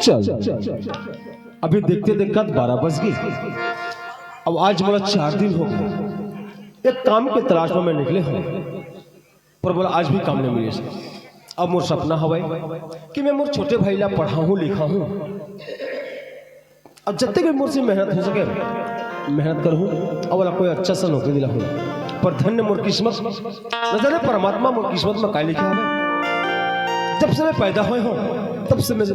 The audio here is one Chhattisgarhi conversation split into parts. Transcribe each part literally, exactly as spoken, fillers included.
चल, अभी देखते देखत बारह बज गे। अब आज मोला चार दिन हो गे, एक काम के तलाश में मैं निकले हंव, पर मोला आज भी काम नहीं मिले। अब मोर सपना हवय कि मैं मोर छोटे भाई ला पढ़ाहूं लिखाहूं। अब जत्ते भी मोर से मेहनत हो सके, मेहनत करहूं, अउ ओला कोई अच्छा सा नौकरी दिलाहूं। पर धन्य मोर किस्मत, न जाने परमात्मा मोर किस्मत में काय लिखे हवे। जब से मैं पैदा होय हंव, तब से मैं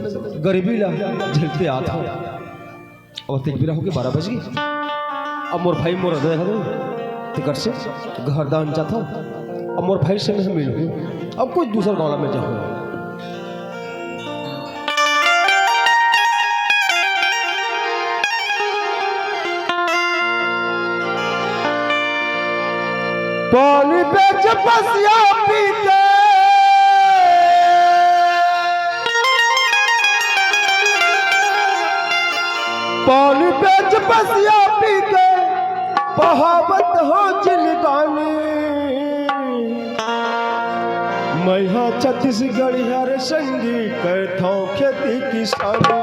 गरीबी ला झेलते आत हंव। अब तेक बेरा होगे, बारह बज गे। अब मोर भाई मोर हृदय हरे, तेकर से घर दान जात हंव। अब मोर भाई से मैं मिलहूं, अब कोई दूसर गांव ला मैं जाहूं। पानी बेच पसिया पी के, पानी बेच पसिया पी के, बहावत हंव जिनगानी। मैं हा छत्तीसगढ़िया रे संगी, करथंव खेती किसानी।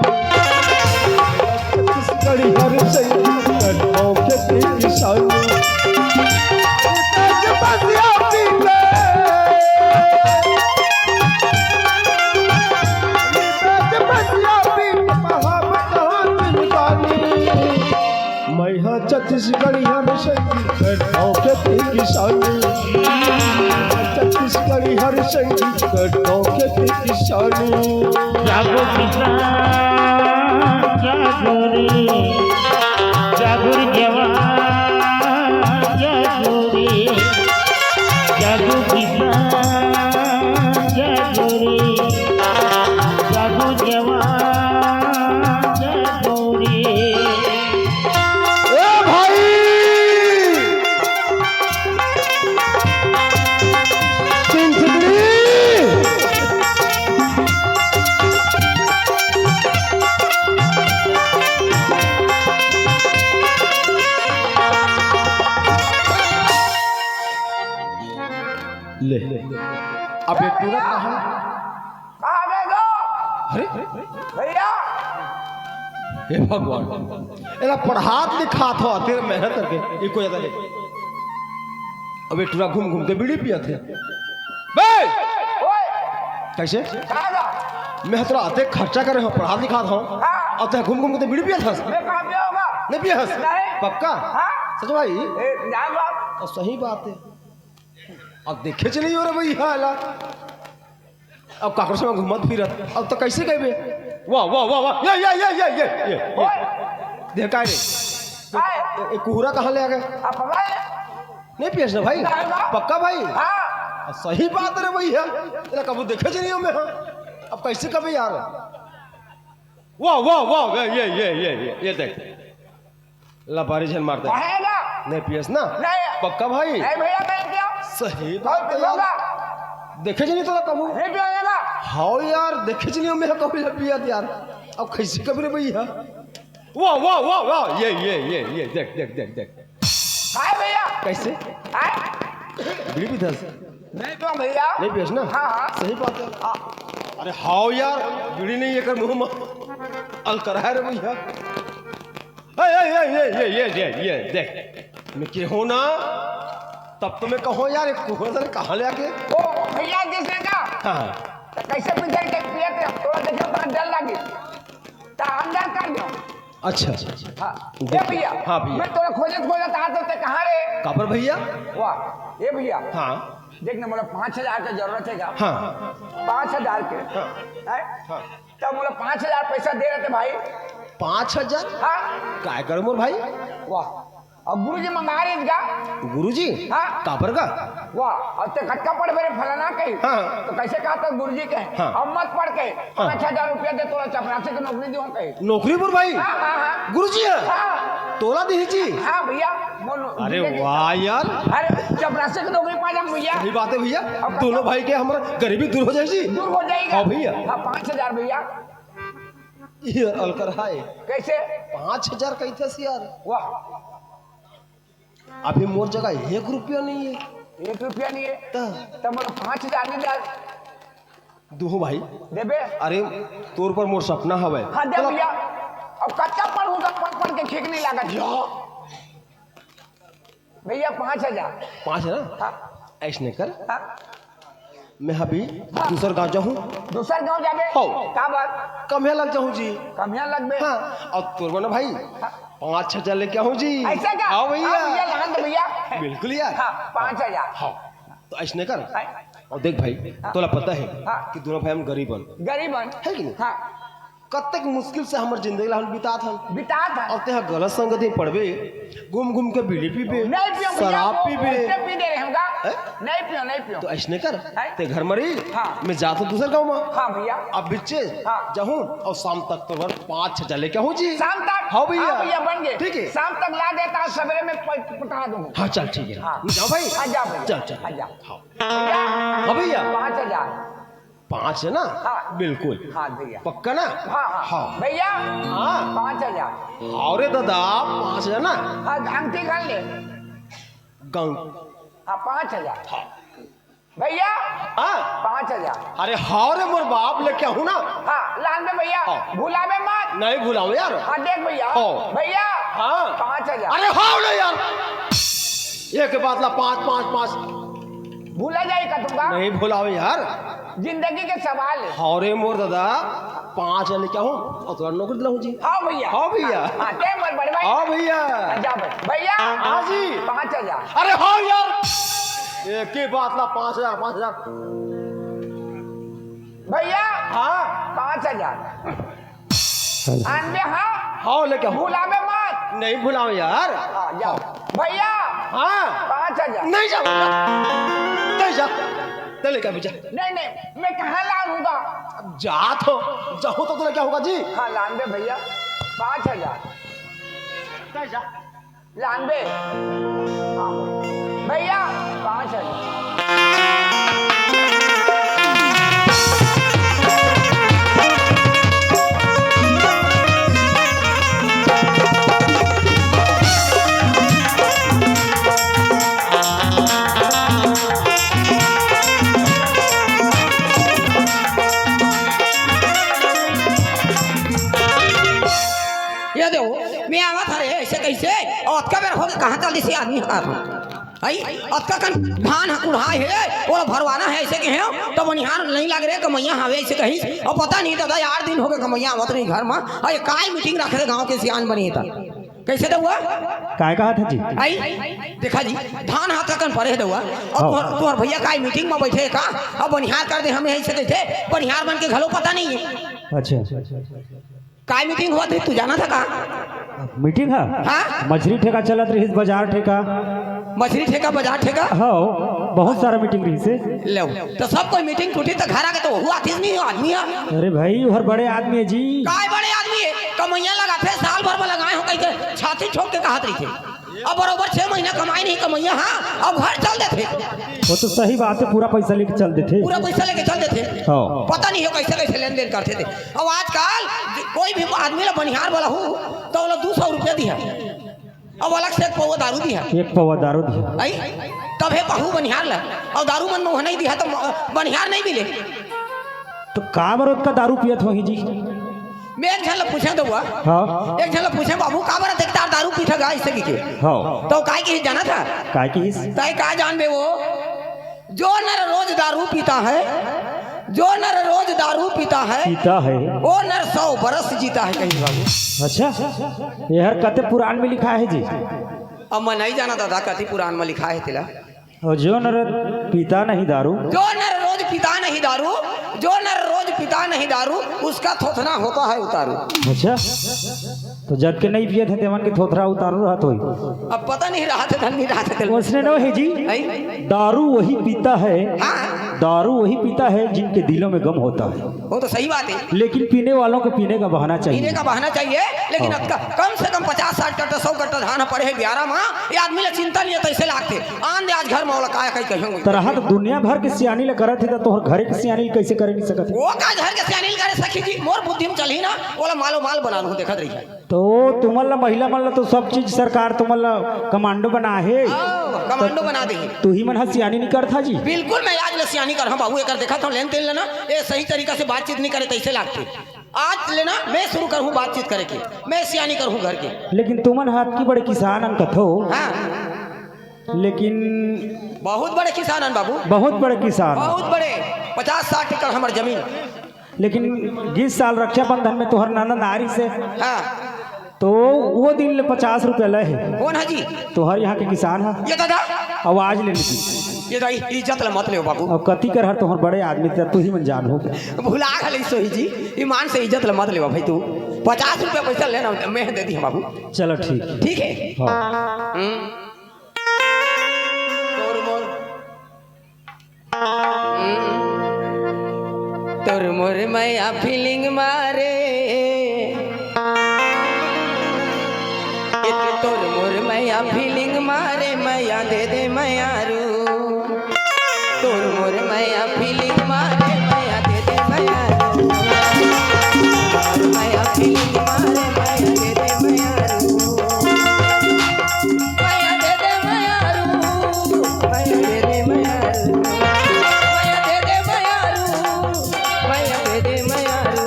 छत्तीसगढ़िया रे संगी, करथंव खेती किसानी। आज बसिया पी के, आज बसिया पी के, बहावत हंव जिनगानी। मैं हा छत्तीसगढ़िया रे संगी, करथंव खेती किसानी। छत्तीसगढ़िया रे संगी, करथंव खेती किसानी। जागो किसान, जागो रे, जागो रे जवान, जागो रे, जागो किसान, जागो रे, जागो जवान, जागो रे। ए भाई! चिंचकड़ी! ले, अब ये टूरा कहाँ? कहाँ गए गो? अरे, भैया। हे भगवान, एला पढ़ात लिखात हंव, तेरे मेहनत करके, एको ज्यादा ले। अब ये टूरा घूम घूम के बीड़ी पियत हे। बे! ओए! कैसे? कहाँ गा? मैं तोला अतेक खर्चा करे हंव, पढ़ात लिखात हंव, हाँ। अउ तें घूम घूम के बीड़ी पियत हस? मैं कहाँ पिया हंव? नहीं पिया हस? नहीं। पक्का? हाँ। सच भाई? ए, ना बाप। तो सही बात हे। अब देखेच नहीं हों रे भैया एला। अब काकरो संग घूमत फिरत, अब तो कैसे कहबे? वाह, वाह, वाह, वाह, ये, ये, ये। ओए! देख काय रे? काय? ए, ए, कुहरा कहाँ ले आ गे? अब भाई। नहीं पियस ना भाई? नहीं ना। पक्का भाई? हाँ। सही बात रे भैया, एला कभू देखेच नहीं हों मैं, हाँ। अब कैसे कहबे यार? वाह, वाह, वाह, ये, ये, ये, ये, ये, ये देख। लबारी झन मार दे। काहे ना? नहीं पियस ना? नहीं। पक्का भाई? नहीं भैया, मैं क्या? सही बात हे यार। देखेच नहीं तोला कभू। नहीं पिया ना। हव यार, देखेच नहीं हों मैं कभू एला पियत यार। अब कैसे कहबे रे भैया? वाह, वाह, वाह, वाह, ये, ये, ये, ये, देख, देख, देख, देख। काय भैया? कैसे? काय? बीड़ी पीथस? नहीं तो भैया। नहीं पियस ना? हाँ, हाँ। सही बात हे। आ, अरे हव यार, बीड़ी नहीं, एकर मुंह में अलकरहा हे रे भैया। ए, ए, ए, ये, ये, ये, ये, ये, देख। मैं कहूँ ना, तब तो मैं कहूँ यार, ये कुहरा कहाँ ले आ गे? ओ, भैया, जैसे का? हाँ। तो कैसे पिए थे, पिए थे? थोड़ा देखिए, थोड़ा डर लगे। तो अंदर कर दो। अच्छा, अच्छा, अच्छा। हाँ। देख, ए भैया, हाँ भैया। मैं तोला खोजत खोजत आत हंव, तें कहाँ रे? काबर भैया? वाह, ए भैया। हाँ। देख ना, मोला पाँच हजार के जरूरत हे का? हाँ। पाँच हजार के? हाँ। हैं? हाँ। तब मोला पाँच हजार पैसा दे रहे थे भाई। पाँच हजार? हाँ। काय करूँ मोर भाई? वाह। अब गुरुजी मंगा रहे इसका। गुरुजी? हाँ। काबर का? वाह, अब ते कतका पढ़बे रे फलाना कही। हाँ। तो कैसे कहा था गुरुजी कहे? हाँ। अब मत पढ़ के हाँ। पाँच हजार रुपया दे, तोला चपरासी की नौकरी दूँ कही। नौकरी पर भाई? हाँ, हाँ, हाँ। गुरुजी हे? हाँ। तोला दिही जी? हाँ भैया, बोलो। अरे भैया जी। वाह यार। अरे चपरासी की नौकरी पा जा भैया। सही बात हे भैया, अब दोनों भाई के हमारा गरीबी दूर हो जाए जी। दूर हो जाएगा। हाँ भैया। हाँ, पाँच हजार भैया। ये अलकरहा हे। कैसे? पाँच हजार कहिथस यार। वाह। अभी मोर जगह एक रुपया नहीं हे। एक रुपया नहीं हे? त? तब मोला पाँच हजार नहीं दे। दूहूं भाई। देबे? अरे, तोर पर मोर सपना हवय। हाँ, दे भैया। अब कच्चा पढ़ूं तो पढ़, पढ़ के ठीक नहीं लागत। या। भैया, पाँच हजार। पाँच है ना? हाँ। ऐसने कर। हाँ। मैं अभी हाँ। दूसर गांव जाहूं। दूसर गांव जाबे? हो। का बात? कम्हिया लग जाहूं जी। कम्हिया लगबे? हाँ। और तोर बर ना भाई, हाँ। पाँच हजार लेके आहूं जी। ऐसा का? हाँ भैया। हाँ भैया, लहन दे भैया। बिल्कुल यार। हाँ, पाँच हजार। हाँ। तो ऐसने कर। हाँ। और देख भाई, हाँ। तोला पता है हाँ। कि दोनों भाई हम गरीब हन। गरीब हन। है कि नहीं? हाँ। कतेक मुश्किल से हमर जिंदगी ला हम बितात हन। बितात हन। और तेहा गलत संगति में पड़बे, घूम घूम के बीड़ी पीबे, नहीं पियो भैया, शराब वो पीबे। उल्टे पी दे रहे होगा। हैं? नहीं पियो, नहीं पियो। तो ऐसने कर, हैं? ते घर में रही, हाँ। मैं जाता हूँ दूसर गाँव में। हाँ भैया। अब बिच्चे हाँ। जाहूँ और शाम तक तोर बर पाँच हजार लेके आहूँ जी। शाम तक? हाँ भैया। हाँ भैया, बन गए। ठीक है। शाम तक ला देता हूँ, सवेरे में प-, पटा दूँ। हाँ, चल ठीक है। हाँ। जाओ भाई। हाँ, जाओ भैया। चल, चल। हाँ, जाओ। हाँ। भैया। हाँ भैया। पाँच हजार। पाँच है ना? हाँ। बिल्कुल। हाँ भैया। पक्का ना? हाँ, हाँ। हाँ। भैया। हाँ। पाँच हजार। हाँ रे दादा, पाँच हजार ना? हाँ, अंगठी गन ले। गंग। हाँ, पाँच हजार। हाँ। भैया। हाँ। पाँच हजार। अरे हाँ रे मोर बाप, लेके आहूं ना। हाँ, लान दे भैया। हाँ। भुलावे मत। नहीं भुलावे यार। हाँ, देख भैया। हाँ। भैया। हाँ। पाँच हजार। अरे हाँ ना यार, एक बात ला पाँच, पाँच, पाँच। भूला जाए का तुमका? नहीं भुलावे यार। जिंदगी के सवाल है। हाँ रे मोर दादा, पाँच हजार लेके आहूं और तोला नौकरी दिलाहूं जी। हाँ भैया। हाँ भैया। हाँ, ते मोर बड़े भाई। हाँ भैया। जा भाई। भैया। हाँ जी। पाँच हजार। अरे हाँ यार, एक ही बात ला पाँच हजार, पाँच हजार। भैया। हाँ। पाँच हजार। आनबे हाँ। हाँ, लेके आओ। भुलावे मत। नहीं भुलावे यार। हाँ, जाओ। भैया। हाँ। पाँच हजार। नहीं जाओ। नहीं जा। ते लेके आ, जा। नहीं, नहीं, मैं कहाँ लाऊंगा? अब जा तो, जाओ तो, तो क्या होगा जी? हाँ, लान दे भैया। पाँच हजार। नहीं जा। लान दे। हाँ। भैया, पाँच हजार। ये देखो, मैं आवत हरे, ऐसे कैसे? और अतका बेर हो गए, कहाँ चल दिस आदमी हकार हो? आई, अतका कन धान ह कुढ़ाए हे, ओला भरवाना हे, ऐसे कहे, तो बनिहार नहीं लाग रहे, कमैया हवे, ऐसे कही। और पता नहीं दादा, यार दिन हो गए, कमैया आवत नहीं घर में। अरे, काय मीटिंग रखे थे गाँव के सियान बनी था। कैसे दउआ? काय कहा था जी? आई, देखा जी, धान हाथ कन परे हे दउआ। और हाँ। तोहर, तोहर भैया काय मीटिंग में बैठे हे का? अब बनिहार कर दे हमें, ऐसे कहते, बनिहार बन के घलो पता नहीं है। अच्छा। काय मीटिंग होवत हे, तू जानत हे का? मीटिंग हे? हाँ? मछली ठेका चलत रहिस, बाजार ठेका। मछली ठेका, बाजार ठेका? हाँ, बहुत सारा मीटिंग रहिस हे। लो, तो सब कोई मीटिंग टूटी तो घर आके तो वहू आतिस नहीं हो आदमी हे। अरे भाई, हर बड़े आदमी हे जी। काय बड़े आदमी हे? कमैया लगाथे, साल भर में लगाए हो कहिके छाती ठोक के कहत रहिथे। अब बरोबर छह महीना कमाई नहीं कमैया, हाँ, अब घर चल देथे। वो तो सही बात हे, पूरा पैसा लेके चल देथे। पूरा पैसा लेके चल देथे। हाँ। पता नहीं हो कैसे कैसे लेन देन करथे ते। अब आजकल कोई भी आदमी ला बनिहार वाला हो तो ओला दो सौ रुपया दिहा, अब अलग से एक पौवा दारू दिहा। एक पौवा दारू दिहा। आई? तब हे बहू बनिहार ला। और दारू मन में वह नहीं दिहा तो म-, बनिहार नहीं मिले। तो का बर ओतका दारू पियत होही जी? मैं एक झन ला पूछे दउआ। हाँ। एक झन ला पूछे, "बाबू, का बर अधिकतर दारू पीथा गा?" ऐसे कहिके। हाँ। तो काय कहिस जानत हे? काय कहिस? तय का जानबे वो? "जो नर रोज दारू पीता है, जो नर रोज दारू पीता है, पीता है। वो नर सौ बरस जीता है," कहिस बाबू। अच्छा, ये हर कते पुराण में लिखा हे जी? अब मैं नहीं जाना दादा, कति पुराण में लिखा हे तेला। और जो नर पीता नहीं दारू। जो नर रोज पीता नहीं दारू, जो नर रोज पीता नहीं दारू, उसका थोथना होता है उतारू। अच्छा, तो जद के नहीं पियत हे, तेमन के थोथना उतारू रहत होही। अब पता नहीं रहत हे, धन नहीं रहत हे। वैसने न हे जी। हैं? दारू वही पीता है, हाँ। दारू वही पीता है जिनके दिलों में गम होता है। वो तो सही बात हे। लेकिन पीने वालों को पीने का बहाना चाहिए। पीने का बहाना चाहिए, लेकिन हाँ। अब का, कम से कम पचास साठ कट्टा, सौ कट्टा धान पड़े हे बियारा में, ये आदमी ला चिंता नहीं हे, तैसे लागथे। आन दे आज घर में ओला काय कही कहियो। त रहा तो दुनिया भर के सियानी ला करत हे, त तोहर घरे के सियानी ला कैसे करे नहीं सकत हे? वो का घर के सियानी ला करे सखी जी, मोर बुद्धि में चलही ना, ओला मालो माल बना लूं, देखत रही। तो तुमन ला, महिला मन ला तो सब चीज सरकार तुमन ला कमांडो बना हे। आओ। कमांडो बना देही। तुही मन ह सियानी नइ करथा जी। बिल्कुल, मैं आज ले सियानी करहूं बाबू, एकर देखत हंव लेन देन लेना, ये सही तरीका से बातचीत नइ करे तइसे लागथे। आज ले ना मैं शुरू करहूं बातचीत करे के, मैं सियानी करहूं घर के। लेकिन तुमन ह अतकी बड़े किसान अन कथो। हाँ। लेकिन बहुत बड़े किसान अन बाबू। बहुत बड़े किसान। बहुत बड़े, पचास साठ एकड़ हमर जमीन। लेकिन गिस साल रक्षाबंधन में तोहर ननद आरिस हे। हाँ। तो वो दिन ले पचास रुपया ले हे। कोन ह जी? तोहर यहाँ के किसान ह। ये दादा। अउ आज ले लेती। ये दाई, इज्जत ल मत लेव बाबू। अउ कति कर हर तोहर बड़े आदमी, त तुही मन जानहू। भुला घले सोही जी, ईमान से इज्जत ल मत लेव भाई तू। पचास रुपया पैसा लेना, मैं दे दिहंव बाबू। चलो ठीक। ठीक हे। हाँ। हम्म। तोर मोर तोर मोर मया feeling मारे, एक तोर मोर मया feeling मारे, मया दे दे मयारू। तोर मोर मया feeling मारे, मया दे दे मयारू। मया feeling मारे, मया दे दे मयारू। मया दे दे मयारू, मया दे दे मयारू, मया दे दे मयारू, मया दे दे मयारू।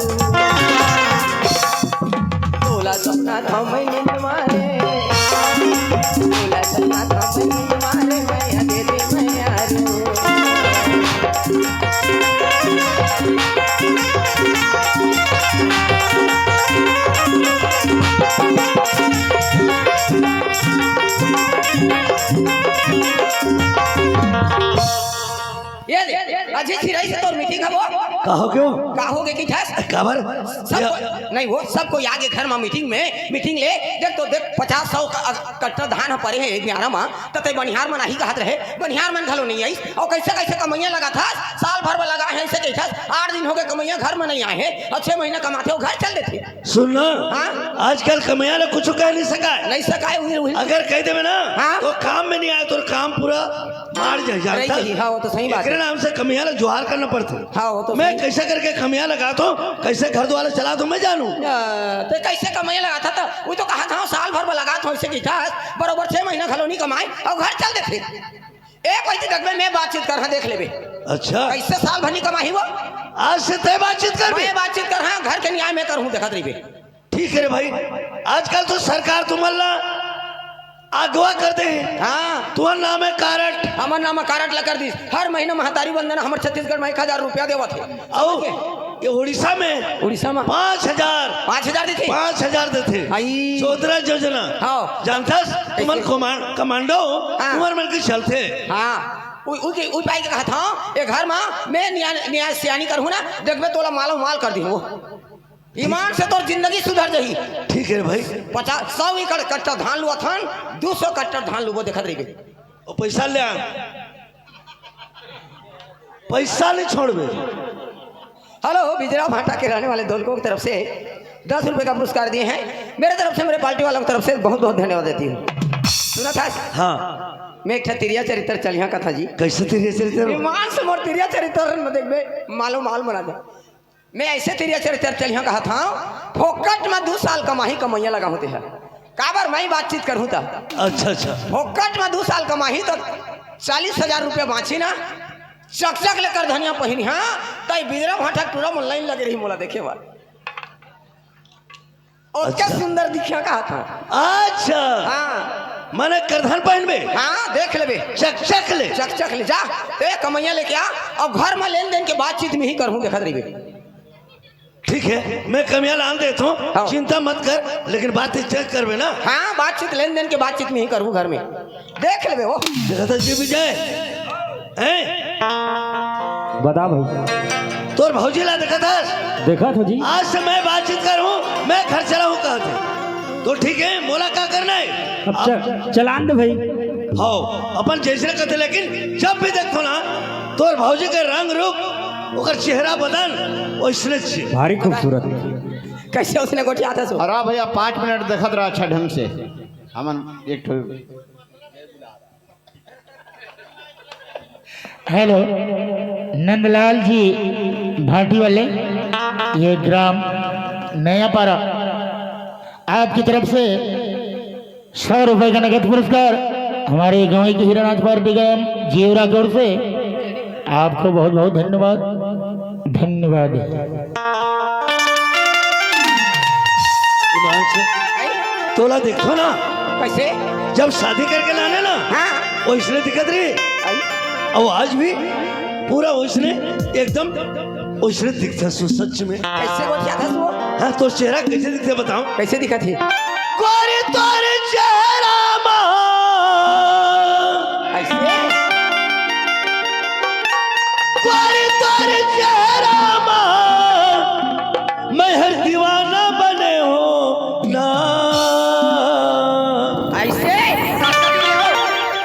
तोला सपना था मैं नींद मारे, तोला सपना था मैं नींद मारे, मया दे दे मयारू। ये दे, अजी चिरई से तोर meeting हवो। का हो गयो? का हो गे कि ठस? काबर? सब या- कोई, नहीं वो, सब कोई आगे घर में meeting में, meeting ले, देख तो देख, पचास सौ का, अ, कट्टा धान ह परे हे एक बियारा में, त तैं बनिहार मन आही कहत रहे, बनिहार मन घलो नहीं आइस, अउ कइसे कइसे कमइया लगाथस, साल भर में लगा हे, अइसे कहिथस, आठ दिन हो गे कमइया घर में नहीं आए हे, अउ छह महीना कमाथे, वो घर चल देथे। सुन ना, हाँ? आजकल कमइया ला कुछ कह नहीं सकाय। नहीं सकाय, उही, उही। अगर कह देबे ना, हाँ? तो काम में नहीं आए, तो काम पूरा मार जाए, जानता? रही, हाँ, वो तो सही बात एकरे हे। नाम से कमइया ला जुहार करना पड़थे। हाँ, वो तो मैं सही। कैसे करके कमइया लगाथंव, कैसे घर द्वार चलाथंव, मैं जानहूं। अ, तो कैसे कमइया लगाथस? तो वो तो कहत हंव, साल भर में लगाथंव, अइसे कहिथस, बरोबर छह महीना घलो नहीं कमाय, अउ घर चल देथे। एक वही देखबे, मैं बातचीत करहूं, देख लेबे। अच्छा। कैसे साल भर नहीं कमाही वो? आज से तैं बातचीत करबे? मैं बातचीत करहूं, घर के न्याय मैं करहूं, देखत रहिबे। ठीक हे रे भाई, आजकल तो सरकार तुमन ला अगवा कर दे हे। हाँ। तुमन नाम हे कारड। हमर नाम कारड ला कर दिस। हर महीना महतारी वंदना हमर छत्तीसगढ़ में एक हजार रुपया देवत हे। अउ ये उड़ीसा में उड़ीसा में पाँच हजार। पाँच हजार देथे? पाँच हजार देथे। आई। चौधरा योजना। हाँ। जानथस? तुमन कैसे? कमान-, कमांडो, हाँ। उमर मन के चलथे। हाँ। उ, उ के, उ पाई के कहत हंव, ये घर में मैं निया-, निया सियानी करहूं ना, देखबे तोला मालो माल कर दिहूं। ईमान से तोर जिंदगी सुधर जाही। ठीक हे रे भाई। पचास, सौ एकड़ कट्टा धान लुवत हन, दू सौ कट्टा धान लुबो, देखत रहिबे। ओ पैसा ले आ। पैसा नहीं छोड़बे। हेलो, बिजरा भाटा के रहने वाले दोलको की तरफ से दस रुपए का पुरस्कार दिए हैं। मेरे तरफ से, मेरे पार्टी वालों की तरफ से बहुत बहुत धन्यवाद देती हूँ। सुना था? हाँ। मैं एक ठा तिरिया चरित्र चलिहा कथा जी। कैसे तिरिया चरित्र? ईमान से मोर तिरिया चरित्र में देखबे, मालो माल बना दे। मैं ऐसे तिरिया चरित्र चलिहा कहत हंव, फोकट में दू साल कमाही, कमइया लगाहूं तेहा। काबर मैं बातचीत करहूं त। अच्छा, अच्छा। फोकट में दू साल कमाही त चालीस हजार रुपया बांची ना, चकचक ले करधनिया पहिनिहा, त बिजरा भाटा टूरा मन लाइन लगे रही मोला देखे बर। अउ अच्छा। क्या सुंदर दिखिहा कहत हंव। अच्छा। हाँ। माने करधन पहिनबे? हाँ, देख लेबे। चकचक ले। चकचक ले, जा। तैं कमइया लेके आ, अउ घर में लेन देन के बातचीत मैं ही करहूं, देखत रहिबे। ठीक हे, मैं कमइया लान देथंव, हाँ। चिंता मत कर, लेकिन बातचीत करबे ना। हाँ, बातचीत, लेन देन के बातचीत मैं ही करहूं घर में, देख लेबे वो। देखत हस जी विजय, हैं? बता भाई। तोर भौजी ला देखत हस? देखत हंव जी। आज से मैं बातचीत करहूं, मैं घर चलाहूं कहत हे। तो ठीक हे, मोला का करना हे? अब च-, चलान दे भाई। हाँ, अपन जइसने कथे, लेकिन जब भी देखथंव ना, तोर भौजी के रंग रूप, ओकर चेहरा बदन, ओइसने चाहिए। भारी खूबसूरत। कैसे ओइसने गोठियाथस? अरे भैया, पाँच मिनट देखत रहा अच्छा ढंग से। हमन एक ठो हेलो, नंदलाल जी भाटी वाले, ये ग्राम नयापारा, आपकी तरफ से सौ रुपए का नगद पुरस्कार हमारे गांव की हीरानाथ पार्टी का जेवरा की ओर से आपको बहुत बहुत धन्यवाद। धन्यवाद। ईमान से तोला देखो ना, कैसे? जब शादी करके लाने ना, हाँ। वैसने दिखत रही। आई। और आज भी पूरा वैसने, एकदम वैसने दिखता सु, सच में। कैसे बोल क्या था वो? हाँ, तो चेहरा कैसे दिखते बताओ? कैसे दिखा थी? गोरी तोर चेहरा मा। ऐसे? गोरी तोर चेहरा मा, मैं हर दीवाना बने हो ना। ऐसे? कतका दिल हो?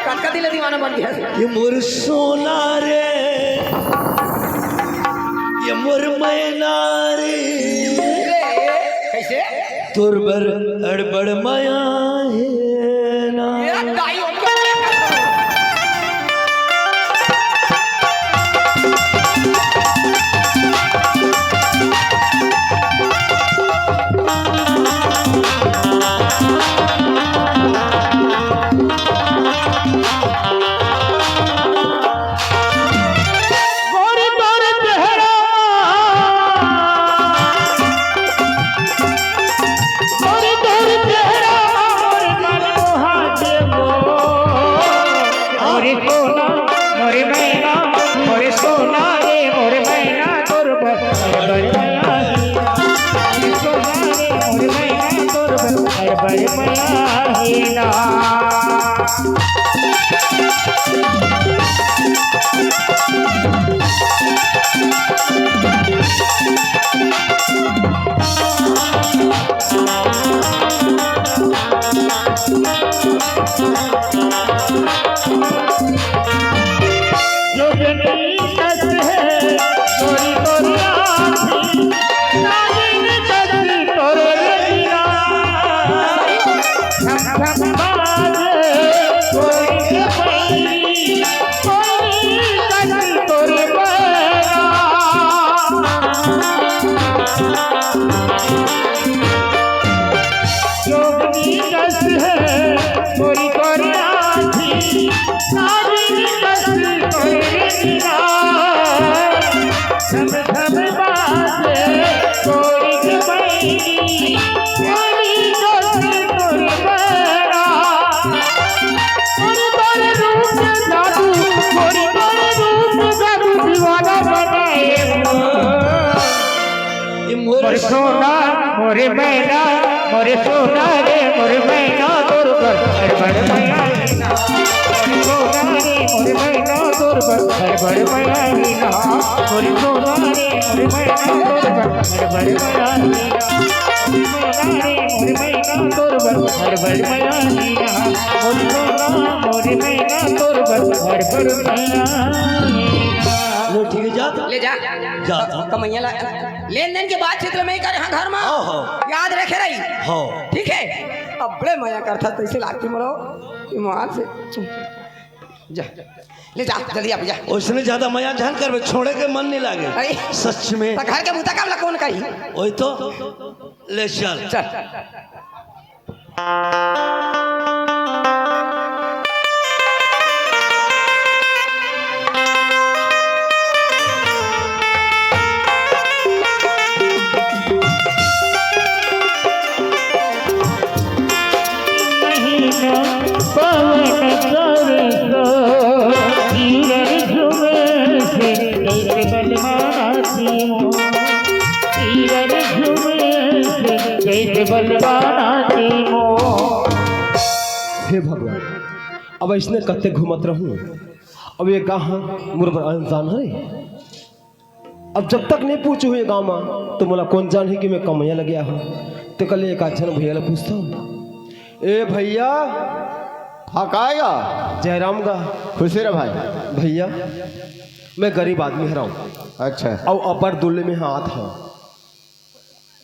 कतका दिल दीवाना बन गया? ये मोर सोना रे, ये मोर मैना रे। ले, कैसे? तोर बर अड़बड़ मया हे ना। ए, दाई, ओ क्या? गोरी तोर चेहरा, गोरी तोर चेहरा, मोर मन मोहा देबो। मोर सोना, मोर मैना, मोर सोना रे, मोर मैना, तोर बर, मोर मैना, मोर सोना रे, मोर मैना, तोर बर, मोर मैना। ये मोर मोर सोना, मोर मैना, मोर सोना रे, मोर मैना, तोर बर हड़बड़ मया हे ना। मोर सोना रे, मोर मैना, तोर बर हड़बड़ मया हे ना। मोर सोना रे, मोर मैना, तोर बर हड़बड़ मया हे ना। मोर सोना रे, मोर मैना, तोर बर हड़बड़ मया हे ना। मोर सोना, मोर मैना, तोर बर हड़बड़ मया हे ना। लो, ठीक है, जा। ले जा। जा, जा। कमैया ला, लेन देन के बात चित्र में ही कर, हाँ, घर में। हाँ, हाँ। याद रखे रही। हाँ। ठीक है। अब बड़े मया करता, तैसे लागती मरो। ईमान से। जा। ले जा, जल्दी आ, जा। उसने ज्यादा मया झन करबे, छोड़े के मन नहीं लागे। अरे। सच में। तो घर के बुता काम ला कौन कही? वही तो। ले चल। चल। महीना पवन करता, किरण झुमे से कैसे बलवाना थी मोर। किरण झुमे से कैसे बलवाना थी मोर। हे भगवान, अब इसने कते घूमत रहूं। अब ये कहाँ मोर बर अनजान हरे। अब जब तक नहीं पूछू ये गाँव में, तो मोला कौन जान है कि मैं कमैया लगे हूँ। तो कल एक आध झन भैया ला पूछता हूँ, ए भैया। हाँ, का आएगा? जयराम गा। खुशी रह भाई। भैया, मैं गरीब आदमी हराऊँ। अच्छा। अउ अपर दुल्ले में हाथ है।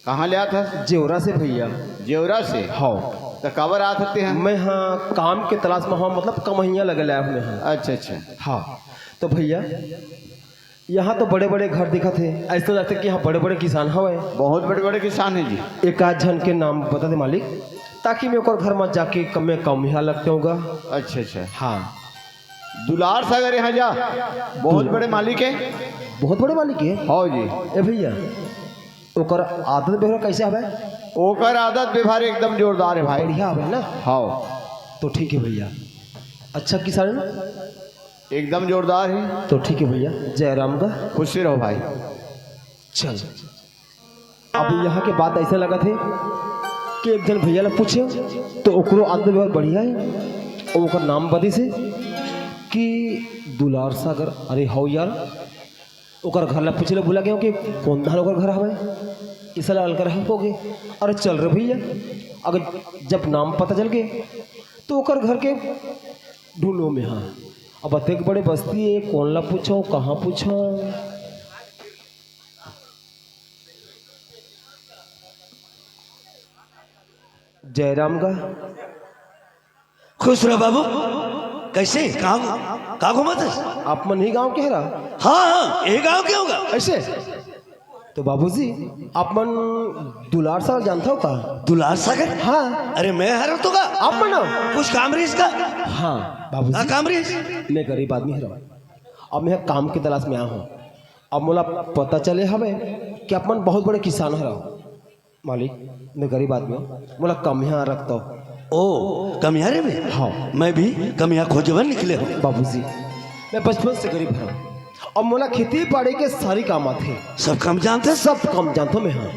कहाँ ले आत हस? जेवरा से भैया। जेवरा से? हाँ। तो काबर आत हते हैं? मैं हाँ काम के तलाश में हाँ, मतलब कमैया लगे लाया हूँ मैं हाँ। अच्छा, अच्छा। हाँ, तो भैया यहाँ तो बड़े-बड़े घर दिखत हे, ऐसा लगता कि यहाँ बड़े-बड़े किसान हवे। बहुत बड़े-बड़े किसान हैं जी। एक आध झन के नाम बता दे मालिक। ताकि मैं ओकर घर में जाके कम में कम यहाँ लगते होगा। अच्छा, अच्छा। हाँ। दुलार सागर यहाँ जा, बहुत दुल- बड़े मालिक है। बहुत बड़े मालिक है। हाँ जी। ए भैया, ओकर आदत व्यवहार कैसे हवे? ओकर आदत व्यवहार एकदम जोरदार है भाई। बढ़िया हवे ना? हाँ। तो ठीक है भैया। अच्छा किसान है ना? एकदम जोरदार है। तो ठीक है भैया, जय राम का। खुशी रहो भाई। चल, अब यहाँ के बात ऐसे लगत हे कि एक झन भैया ला पूछे तो ओकरो आदत व्यवहार बढ़िया है। और ओकर नाम बतिस हे कि दुलार सागर। अरे हौ यार, ओकर घर ला पूछे ला भुला गया कि कौन धान ओकर घर हवे। इस साला अलकर हो गए। अरे चल रे भैया, अगर जब नाम पता चल गए तो ओकर घर के ढूंढो में। हाँ, अब अतेक बड़े बस्ती है, कौन ला पूछो, कहाँ पूछो? जयराम का। खुश रहो बाबू। कैसे? कहाँ, कहाँ घूमत हस? आप मन ही गांव के हरा? हाँ, हाँ, ये गांव के होगा। ऐसे? तो बाबूजी, आप मन दुलार सागर जानता हो का? दुलार सागर? हाँ। अरे, मैं हर तो का। आप मन हो? कुछ काम रहीस का? हाँ, बाबूजी। हाँ, काम रहीस? मैं गरीब आदमी हरा। अब मैं काम की तलाश में आया हूँ। अब मोला पता चले हवे कि आप मन बहुत बड़े किसान हरा। मालिक, मैं गरीब आदमी हूँ, मोला कमिया रखता हूँ। ओ, कमिया रे बे? हाँ। मैं भी कमिया खोजवन निकले हूँ। बाबूजी, मैं बचपन से गरीब हूँ। अब मोला खेती बाड़ी के सारी काम आथे। सब काम जानते? सब काम जानता हूँ मैं, हाँ।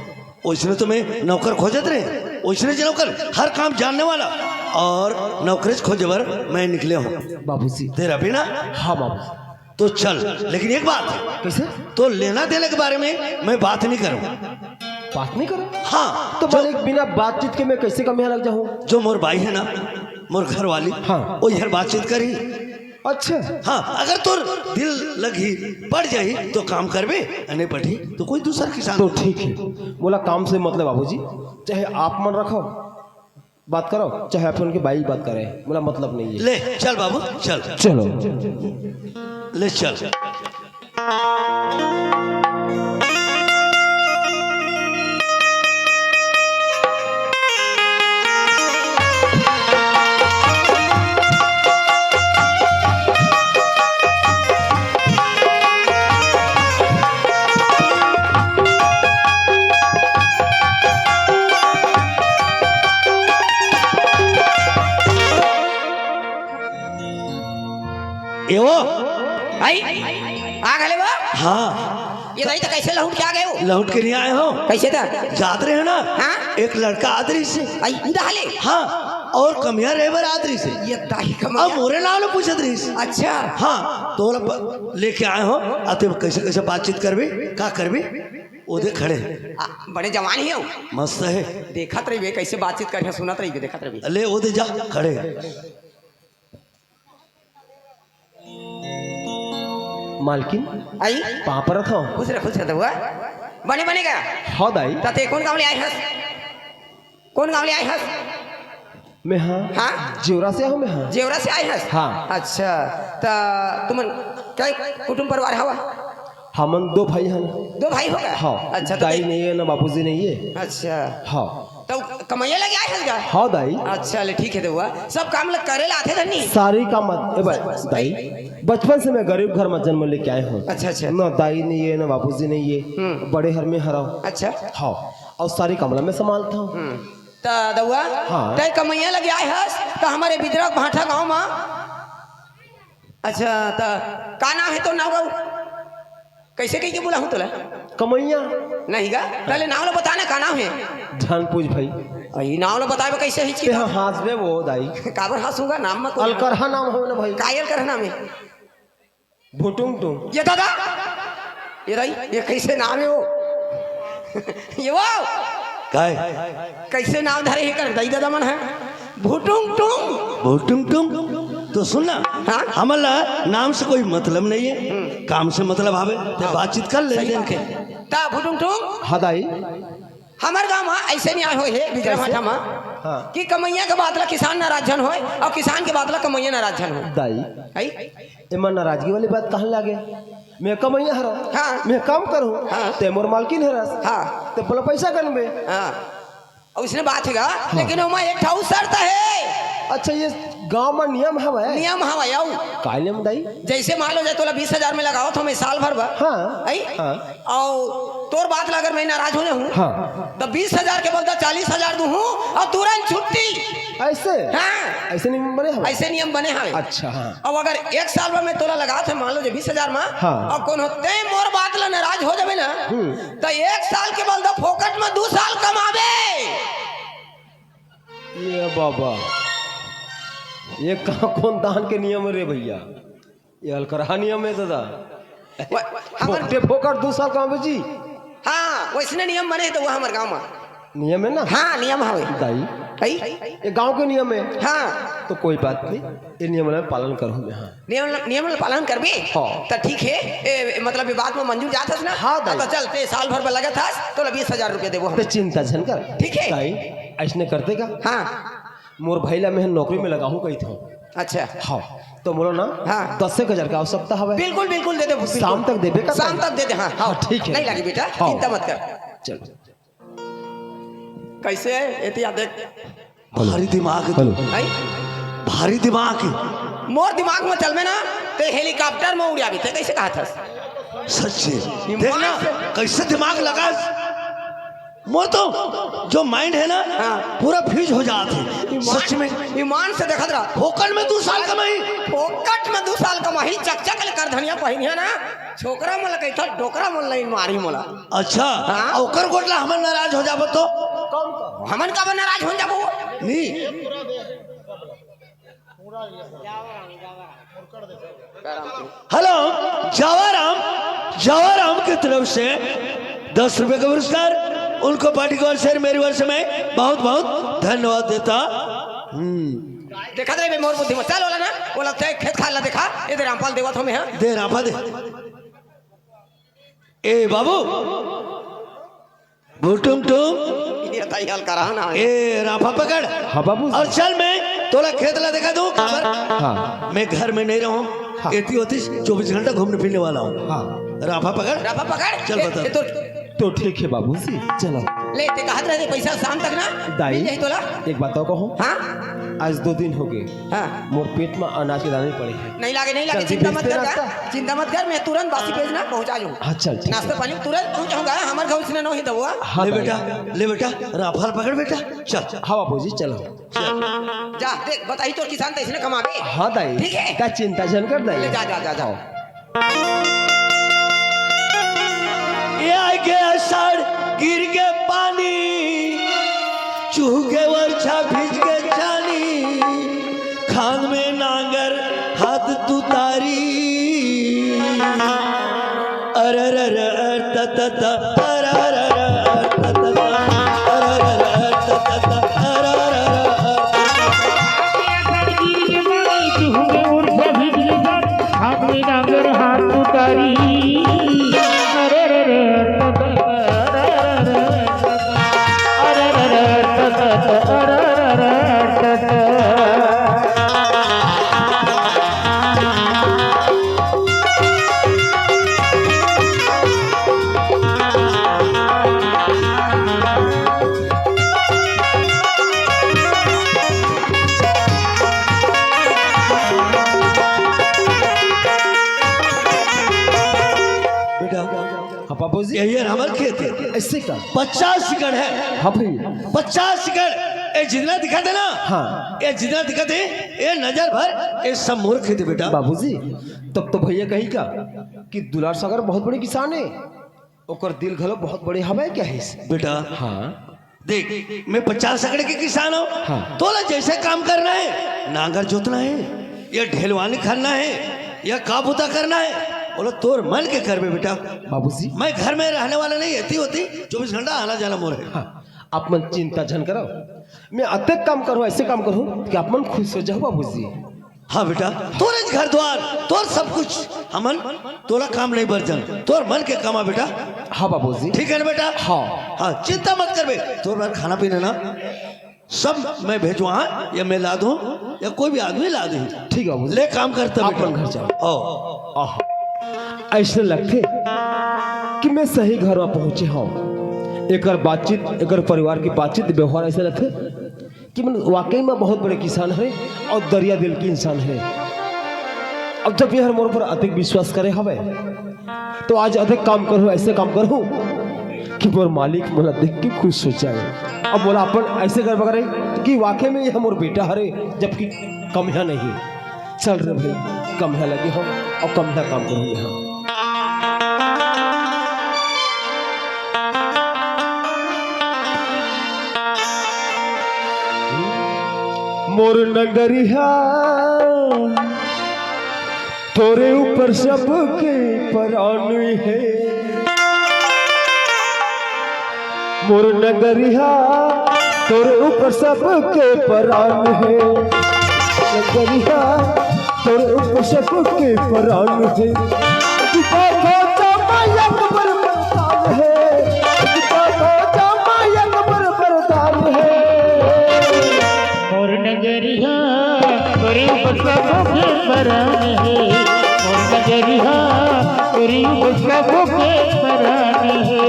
ओइसने तो मैं नौकर खोजत रहे, ओइसने जे नौकर, हर काम जानने वाला और नौकरेच खोजे बर मैं निकले हूँ। बाबूजी। तेरा बिना? हाँ बाबूजी। तो चल, लेकिन एक बात। कैसे? तो लेना देना के बारे में मैं बात नहीं करूँ। बात नहीं करूँ? हाँ। तो जो मालिक, बिना बातचीत के मैं कैसे कमिया लग जाऊँ? जो मोर बाई है ना, मोर घर वाली, हाँ। वो यार बातचीत करी। अच्छा। हाँ, अगर तोर दिल लगी, पड़ जाही, तो काम करबे, अने पढ़ी, तो कोई दूसर किसान। तो ठीक है, मोला काम से मतलब बाबूजी, चाहे आप मन रखो, बात करो, चाहे आप उनके बाई बात करे, मोला मतलब नहीं है। ले, चल बाबू, चल। चलो। ले, चल। ए वो। आई, आ गले वो? हाँ। ये दाई तो कैसे लहुट के आ गए हो? लहुट के नहीं आए हो। कैसे था? जात रहे हो ना? हाँ? एक लड़का आत रहिस हे। आई, उदा हाले? हाँ, और कमिया रहे बर आत रहिस हे। ये दाई कमिया। अब मोरे नाम ले पूछत रहिस। अच्छा। हाँ, तो बोला, ब-, लेके आए हो, अब ते कैसे, कैसे बातचीत करबे, का करबे, वो दे खड़े। आ, बड़े जवान ही हो। मस्त है। देखत रहिबे, कैसे बातचीत करे, सुनत रहिबे, देखत रहिबे। ले, वो दे जा, खड़े। मालकिन, आई? पाँव परत हँव। खुश रह, खुश रह, दउआ। बने, बने गा? हव, दाई। त तें कोन गाँव ले आय हस? कोन गाँव ले आय हस? मैं हाँ, हाँ? जेवरा से हँव मैं हाँ। जेवरा से आय हस? हाँ। अच्छा, त तुमन कै कुटुम परिवार हव? हमन दो भाई हन। दो भाई हो गा? हाँ। अच्छा, त दाई ते नहीं है, ना बाबूजी नहीं है। अच्छा। हाँ। त कमइया लगे आय हस गा? हाँ, दाई। अच्छा, ले ठीक हे दउआ। सब काम ल करे ल आथे धनी? सारी काम आत-, ए भाई, दाई, बचपन से मैं गरीब घर में जन्म लेके आय हँव। अच्छा, अच्छा। ना दाई नहीं है, ना बाबूजी नहीं है। हम्म। बड़े हर में हरँव। अच्छा। हाँ, अउ सारी काम ल मैं संभालत हँव। हम्म। त दउआ, हाँ। तैं कमइया लगे आय हस, त हमर ए बिदरा भाठा गाँव म। अच्छा, त का नाम हे तोर नाव गाँव? कइसे कहिके बुलाहूँ तोला? कमइया। नहीं गा? पहले नाव ल बता ना, का नाम हे? झन पूछ भाई। अ, ई नाव ल बताय बर कइसे हिचकी? तें ह हाँसबे वो दाई। काबर हाँसूँ गा? नाम म कोई अलकरहा नाम हवे ना भाई। का अलकरहा नाम हे? भुटुंग टुंग। ये दादा! ये दाई, ये कइसे नाम हे वो? ये वो! काय? कइसे नाम धरे हे कर दाई ददा मन ह? भुटुंग टुंग। भुटुंग टुंग। तो सुन ना, हाँ? हमन ला नाम से कोई मतलब नहीं है, हम्म। काम से मतलब हवे, ते हाँ। बातचीत कर ले सही लेन बात के। हे। त भुटुंग टुंग। हाँ दाई। हमर गाँव म अइसे नहीं आय होय हे, बिदरा कइसे? भाठा म, हाँ। कि कमइया के बात ला किसान नाराज झन होय अउ किसान के बात ला कमइया नाराज झन होय। दाई। है? एमा नाराजगी वाली बात कहाँ लागे? मैं कमइया हरँव, हाँ। मैं काम करहूँ, हाँ। तें मोर मालकिन हरस, हाँ। तें मोला पइसा गनबे। हाँ। अउ इसने बात हे गा, हाँ। लेकिन ओमा एक ठा अउ शर्त हे। अच्छा, ये गांव म नियम हवय? नियम हवय, अउ का नियम दाई? जइसे मान लो, जे तोला बीस हजार में लगावत हों मैं साल भर बर। हाँ। अई? हाँ। अउ तोर बात ला अगर मैं नाराज हो जाहूँ, हाँ। त बीस हजार के बदला चालीस हजार दूहूँ अउ तुरंत छुट्टी। अइसे? हाँ। अइसे नियम बने हवय? अइसे नियम बने हवय। अच्छा, हाँ। अउ अगर एक साल बर मैं तोला लगावत हों, मान लो जे बीस हजार मा, हाँ। अउ कोनो ते मोर बात ला नाराज हो जाबे ना, हम्म। त एक साल के बदला फोकट में दू साल कमाबे। ये बाबा, ये कहाँ कोन दान के नियम हे रे भइया? ये अलकरहा नियम हे दादा। व-, हमर फोकटे फोकट दू साल कमाबे जी। हाँ, वइसने नियम बने हे त वो हमर गाँव में। नियम हे ना? हाँ, नियम हवे। दाई, कई? ये गाँव के नियम हे। हाँ। त कोई बात नहीं, ये नियम ला पालन करहूँ मैं, हाँ। नियम, नियम ला पालन करबे? हाँ। त ठीक हे, ए, मतलब ये बात में मंजूर जात हस ना? हाँ, दाई। त चल, ते साल भर में लगत हस, तोला बीस हजार रुपया देबो हम। त चिंता झन कर। ठीक हे? दाई, अइसने करते का? हाँ। मोर भाई ला मैं नौकरी में लगाहूँ कहिथों। अच्छा। हाँ, त मोला ना हाँ। दस एक हजार के आवश्यकता हवय। बिल्कुल, बिल्कुल दे दे, बिल्कुल। शाम तक देबे का? शाम तक दे दे, हाँ, हाँ, हाँ। ठीक हे। नहीं लागी बेटा, हाँ। चिंता मत कर। चल। कइसे हे? एती आ देख। भारी दिमाग हे। हेलो। हैं? भारी दिमाग हे। मोर दिमाग में चलबे ना, ते helicopter में उड़ जाबे, ते कइसे कहत हस? सच्ची। ईमान देख ना, से। कइसे दिमाग लगास। मोर तो जो mind हे ना, हाँ। पूरा fuse हो जात हे। ईमान, सच में। ईमान से देखत रह। फोकट में दू साल कमाही। फोकट में दू साल कमाही, चकचक ले कर धनिया पहिनिया ना। छोकरा मन ल कहिथस, डोकरा मन ल मारही मोला। अच्छा, हाँ? अउ ओकर गोठ ला हमन नाराज हो जाबो तो? हमन काबर नाराज हो जाबो? नहीं। हेलो, जावाराम, जावाराम की तरफ से दस रुपए का पुरस्कार, उनको पार्टी की ओर से, मेरी ओर से मैं बहुत बहुत धन्यवाद देता। हम्म। देखत रहे बे मोर बुद्धि में। चल, ओला ना, ओला ते खेत खार ला देखा, ए दे रामपाल देवत हों मैं, हाँ। दे रामपाल दे। ए बाबू, भुटुम टुम। ये त हल करा ना। ए राफा पकड़। हाँ बाबू। अउ चल, मैं तोला खेत ला देखा दूँ। हाँ। मैं घर में नहीं रहूँ। हाँ। एती ओती चौबीस घंटा घूमने फिरने वाला हूँ। हाँ। राफा पकड़। राफा पकड़। चल ए, बता। ए, तो तो ठीक हे बाबूजी, चलो। ले, ते कहत रहे पैसा शाम तक ना दाई, मिल जाही तोला। एक बात अउ कहूँ। हाँ? आज दो दिन हो गए, हाँ। मोर पेट में अनाज के दाना नहीं पड़े हे। नहीं लागे, नहीं लागे, चल, चिंता मत कर, चिंता मत कर, मैं तुरंत बासी भेजना पहुँचा जाऊँ। हाँ, चल, ठीक हे। नाश्ता पानी तुरंत पहुँचाऊँगा, हमर घर उसने नहीं दबुआ। हाँ, ले दाई। बेटा, ले बेटा, राफा पकड़ बेटा, चल। हाँ बाबूजी, चलो। जा, देख, बताही तोर किसान त अइसने कमाबे। हाँ दाई। ठीक हे? का चिंता झन कर दाई। ले जा, जा, जा, जा। हाँ। ये आए के आषाढ़ गिर के पानी, चूह के वर्षा भीज के जानी, खान में नांगर हाथ तुतारी। अररर, अरततत, अररर, अरततत, अररर, अरततत, अररर, अरततत। हाथ में नांगर, हाथ उतारी। अररर, अरततत, अररर, अरततत। बेटा, हाँ, बाबूजी। यही है हमारा खेत है। ऐसे का? पचास एकड़ है। हाँ भाई। पचास एकड़। ये जितना दिखत है ना? हाँ। ये जितना दिखत है, ये नजर भर, ये सब मोर खेत है बेटा। बाबूजी, तब तो भैया कही का कि दुलार सागर बहुत बड़े किसान है, ओकर दिल घलो बहुत बड़े हवे क्या है? बेटा, हाँ। देख, मैं पचास एकड़ के किसान हूँ। हाँ। तोला जैसे काम करना है, नांगर जोतना है, या ढेलवानी करना है, या का बुता करना है, बोलो तोर मन के करबे बेटा। बाबूजी। मैं घर में रहने वाला नहीं, एती ओती चौबीस घंटा आना जाना मोर है। हाँ, आप मन चिंता झन करो, मैं अतेक काम करूँ, ऐसे काम करूँ कि आप मन खुश हो जाओ बाबूजी। हाँ बेटा, तोरे घर द्वार, तोर सब कुछ, हमन तोला काम नहीं बरजन, तोर मन के कमा बेटा। हाँ बाबूजी। ठीक है ना बेटा? हाँ। हाँ, चिंता मत करबे, तोर बर खाना पीना ना सब मैं भेजवा, या मैं ला दूँ, या कोई भी आदमी ला दे। ठीक है बाबूजी। ले काम करता आप बेटा। मन घर जाओ। आओ। आह, ऐसे लगथे कि मैं सही घर में पहुंचे हूँ। एकर बातचीत, एकर परिवार के बातचीत व्यवहार ऐसे रहथे कि मन वाकई में बहुत बड़े किसान हरे अउ दरिया दिल के इंसान हरे। अब जब ये हर मोर पर अधिक विश्वास करे हवे, तो आज अधिक काम करहूँ, ऐसे काम करहूँ कि मोर मालिक मोला देख के खुश हो जाए। अब मोला अपन ऐसे करबा करे कि वाकई में ये मोर बेटा हरे, जबकि कमिया नहीं। चल रे भाई, कमिया लगे हो अउ कमिया काम करहूँ मैं। मोर नगरिहा, तोरे ऊपर सबके परान हे। मोर नगरिहा, तोरे ऊपर सबके परान हे। नगरिहा, तोरे ऊपर सबके परान हे। दीपा भोजा माया कबर मकान हे। दीपा भोजा माया कबर मकान हे। मोर नगरिहा, तोरे ऊपर सबके परान हे। मोर नगरिहा, तोरे ऊपर सबके परान हे।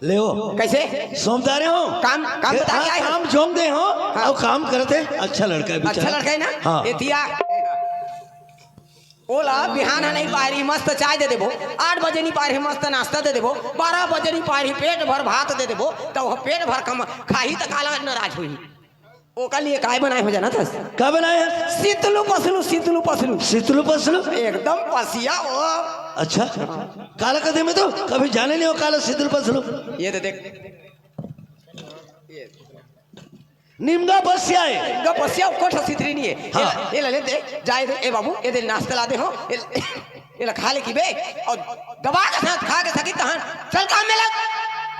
ले ओ। कैसे? सौंप डारे हो। काम, काम बता के आए हो। काम जोंग दे हो। हाँ। अउ काम करत हे। अच्छा लड़का हे बेचारा। अच्छा लड़का हे ना? हाँ। एतिया। ओला बिहान ह नहीं पारी, मस्त चाय दे देबो। आठ बजे नहीं पारी, मस्त नाश्ता दे देबो। बारह बजे नहीं पारी, पेट भर भात दे देबो। त वो पेट भर कम खाही त काला नाराज होही। ओकर लिए काय बनाए हो जानत हस? का बनाए हस? शीतलू पसलू, शीतलू पसलू। शीतलू पसलू? एकदम पसिया हो। अच्छा, काला कथे में तो कभी जाने नहीं हो काला शीतलू पसलू। ये दे देख। निमगा पसिया हे। निमगा पसिया, ओकर ठा सितरी नहीं हे। हाँ। ये ला, ये ला, ले दे, जाए दे, ए बाबू, ये दे नाश्ता ला दे हो, ये ला, ये ला खा ले की बे, अउ दबा के साथ खा के सकी तहन, चल काम में लग।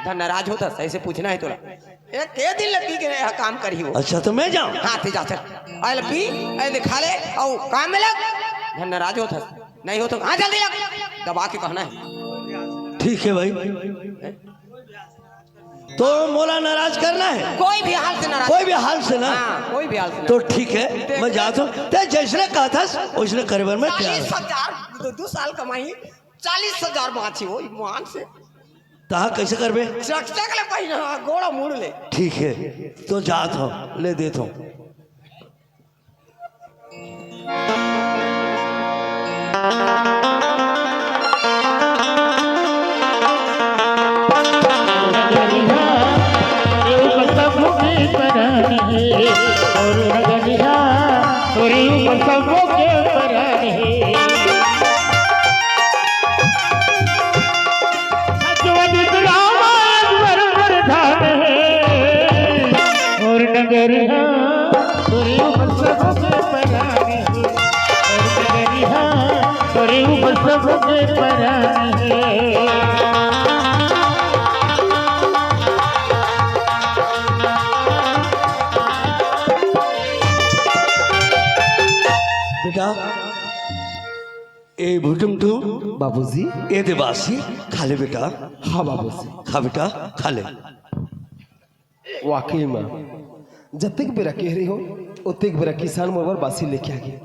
धन नाराज होता, सही से पूछना हे तोला। ए, के दिन ले पी के ये काम करी हो। अच्छा, तो मैं जाऊँ? हाँ, ते जा, चल। आ ले पी, ए दे खा ले, अउ काम में लग। धन नाराज होता, नहीं हो तो, हाँ, जल्दी लग। दबा के कहना हे। ठीक हे भाई। तो मोला नाराज करना हे? कोई भी हाल से नाराज। कोई भी हाल से ना? हाँ, कोई भी हाल से ना। तो ठीक हे, मैं जात हूँ। ते जैसने कहत हस, वैसने करे बर मैं तैयार हूँ। चालीस हजार, दो, दो साल कमाई, चालीस हजार बाँची हो, ईमान से। तहाँ कैसे करबे? चकचक ले पहिना, गोड़ा मुड़ ले। ठीक हे, तो जात हूँ, ले देत हूँ। और नगरिहा, तोरे ऊपर सबके परान हे। और नगरिहा, तोरे ऊपर सबके परान हे। बेटा, ए भुटुम तू। बाबूजी। ए दे बासी, खा ले बेटा। हाँ बाबूजी। खा बेटा, खा ले। वाकई में, जतेक बेरा कहे रहे हो, ओतेक बेरा किसान मोर बर बासी लेके आगे।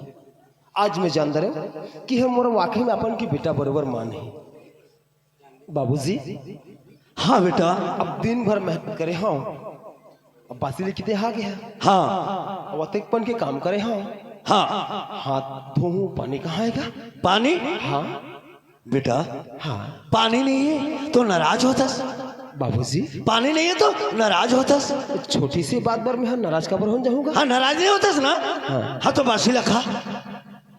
आज मैं जान डरे हूँ कि हम मोर वाकई में अपन के बेटा बरोबर मान हे। बाबूजी। हाँ बेटा। अब दिन भर मेहनत करे हव, अब बासी लेके ते आ गे हव। हाँ। अब अतेक पन के काम करे हव। हाँ। हाथ धोहूँ, पानी कहाँ आएगा? पानी? हाँ। बेटा, हाँ। पानी नहीं हे तो नाराज होथस। बाबूजी। पानी नहीं हे तो नाराज होथस। छोटी सी बात बर मैं नाराज काबर हो जाहूँ गा? हाँ, नाराज नहीं होथस ना? हाँ। हाँ, तो बासी ला खा,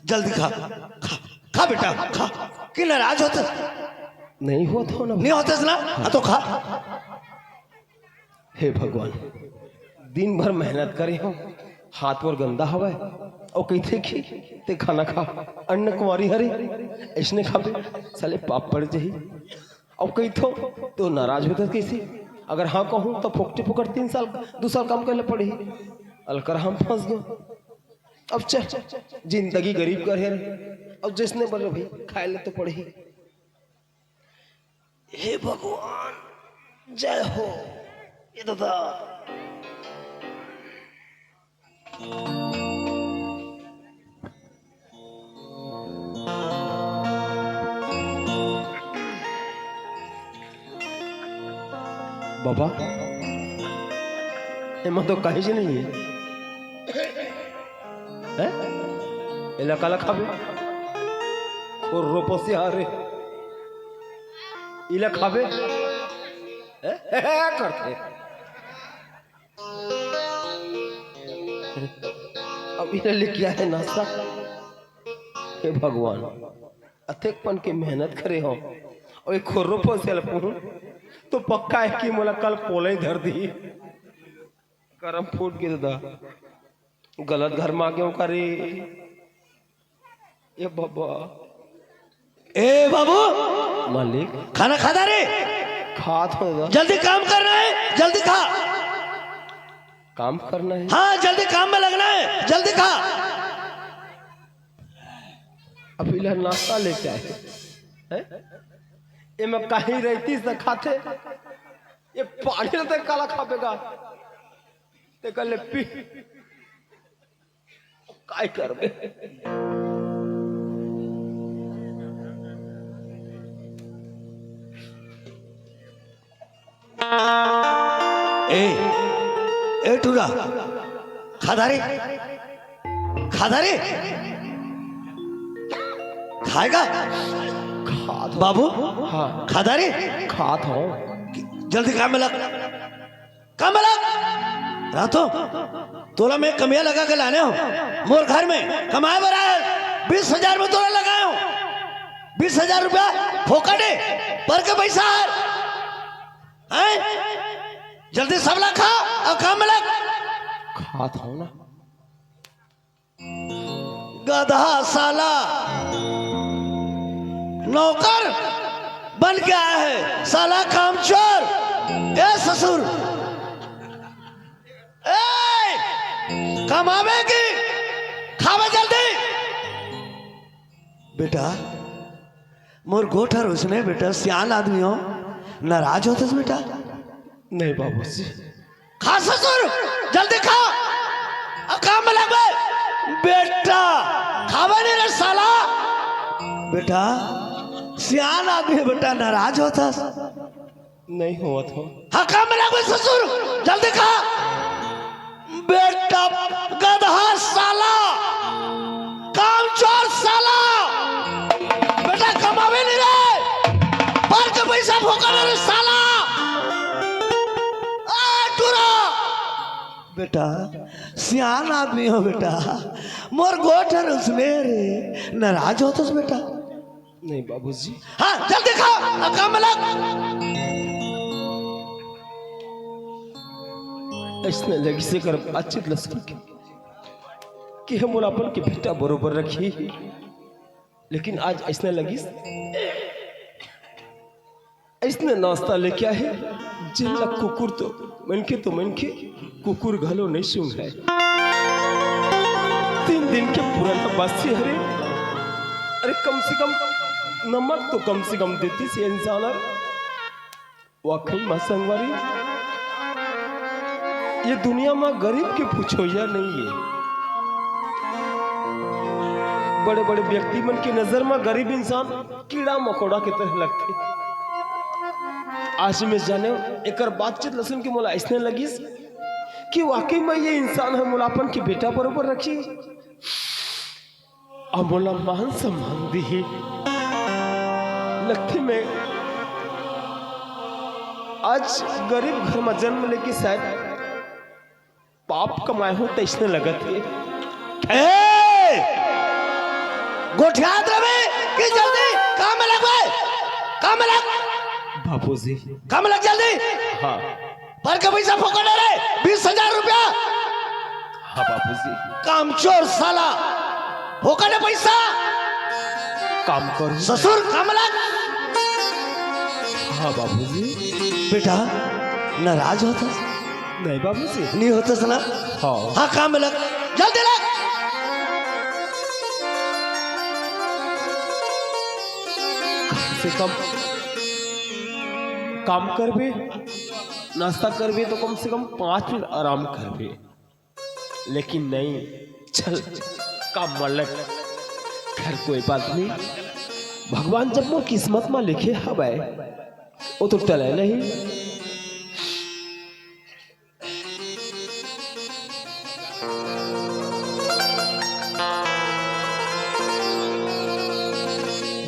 जल्दी खा, खा, खा बेटा, खा। कि नाराज होथस? नहीं होत हँव ना। नहीं होथस ना? हाँ, तो खा। हे भगवान, दिन भर मेहनत करे हँव, हाथ मोर गंदा हवय, अउ कहिथे कि ते खाना खा, अन्न कुंवारी हरे, अइसने खाबे, साले पाप पड़ जाही। अउ कहिथों, तो नाराज होथस कइसे? अगर हाँ कहूँ, तो फोकटे फोकट तीन साल, दू साल काम करे ला पड़ही। अलकर हम फंस गए। अब चल, जिंदगी गरीब कर है रे। अब जैसने बने भाई, खाए ले तो पड़ही। हे भगवान, जय हो। ये दादा। बाबा, एमा तो काहीच नहीं है। हैं? एला काला खाबे? खुर्रो पोसियार हे। इला खाबे? हैं? करथे। अब इला लेके आए नाश्ता। हे भगवान, अतेकपन के मेहनत करे हो, अउ एक खुर्रो पोसे ल पूहूं, तो पक्का है कि मोला कल कोलई धर दी। करम फूट गे दादा, गलत घर में आ गए का रे। ए बाबा। ए बाबू, मालिक। खाना खादा रे? खात हो दादा। जल्दी काम करना है, जल्दी खा। काम करना है? हाँ, जल्दी काम में लगना है, जल्दी खा। अभी ला नाश्ता लेके आए हैं। एमा कहीं रहती से खाथे, ये पानी ते काला खाबे गा। ते कर ले पी। काय करबे? ए, ए टूरा, खादा रे, खादा रे, खाएगा? खात हो। बाबू, हाँ। खादा रे? खात हो। जल्दी काम में लग, काम में लग। रातो, तोला मैं कमिया लगा के लाने हो, मोर घर में कमाए बर आए, बीस हजार में तोला लगाए हो, बीस हजार रुपया फोकट है, पर के पैसा है, हैं? जल्दी सबला खा अउ काम में लग। खात हो ना। गधा साला, नौकर बन के आया है, साला कामचोर। ए ससुर, ए, कमावे कि खावे जल्दी। बेटा, मोर गोठ हर उसने बेटा, सियान आदमी हो, नाराज होतस बेटा। नहीं बाबूजी। खा ससुर, जल्दी खा। आ काम में लगबे। बेटा, खावे नहीं रे साला। बेटा, सियान आदमी है बेटा, नाराज होतस। नहीं होवत हो। हाँ, काम में लगबे ससुर, जल्दी खा। बेटा गधा साला, कामचोर साला, बेटा कमावे नहीं रे, पर के पैसा फोकट रे साला। आ टूरा, बेटा सियान आदमी हो बेटा, मोर गोठ हर उसने रे, नाराज होतस बेटा। नहीं बाबूजी। हाँ, जल्दी खा, अब काम में लग। अइसने लगिस एकर बातचीत ल सुन के, कि हम मोला अपन के बेटा बरोबर रखी, लेकिन आज अइसने लगिस, अइसने नाश्ता लेके आहे, जेन ला कुकुर तो मनखे तो मनखे, कुकुर घलो नहीं सूंघय। तीन दिन के पुराना बासी हरे। अरे कम से कम नमक तो कम से कम देतिस ये इंसान हर। वाकई मा संगवारी, ये दुनिया मा गरीब के पुछोइया नहीं है। बड़े बड़े व्यक्ति मन के नजर मा गरीब इंसान कीड़ा मकोड़ा के तरह लगथे। आज मैं जाने एकर बातचीत ल सुन के मोला अइसने लगिस कि वाकई में ये इंसान ह मोला अपन के बेटा बरोबर रखी, अउ मोला मान सम्मान दिही। लगथे मैं आज गरीब घर में जन्म लेके शायद पाप कमाए हो तइसने लगत हे। ए! गोठियात रहे कि जल्दी काम में लग भाई, काम में लग। बाबूजी। काम में लग जल्दी। हाँ। पर के पैसा फोकट है रे, बीस हजार रुपया। हाँ बाबूजी। कामचोर साला, फोकट है पैसा। काम कर। ससुर काम में लग। हाँ बाबूजी। बेटा नाराज होता। नहीं बाबूजी। नहीं होतस ना? हाँ। हाँ, काम में लग, जल्दी लग। कम से कम काम करबे, नाश्ता करबे तो कम से कम पाँच मिनट आराम करबे। लेकिन नहीं, चल, काम में लग। खैर, कोई बात नहीं, भगवान जब मोर किस्मत में लिखे हवय, वो तो टले नहीं।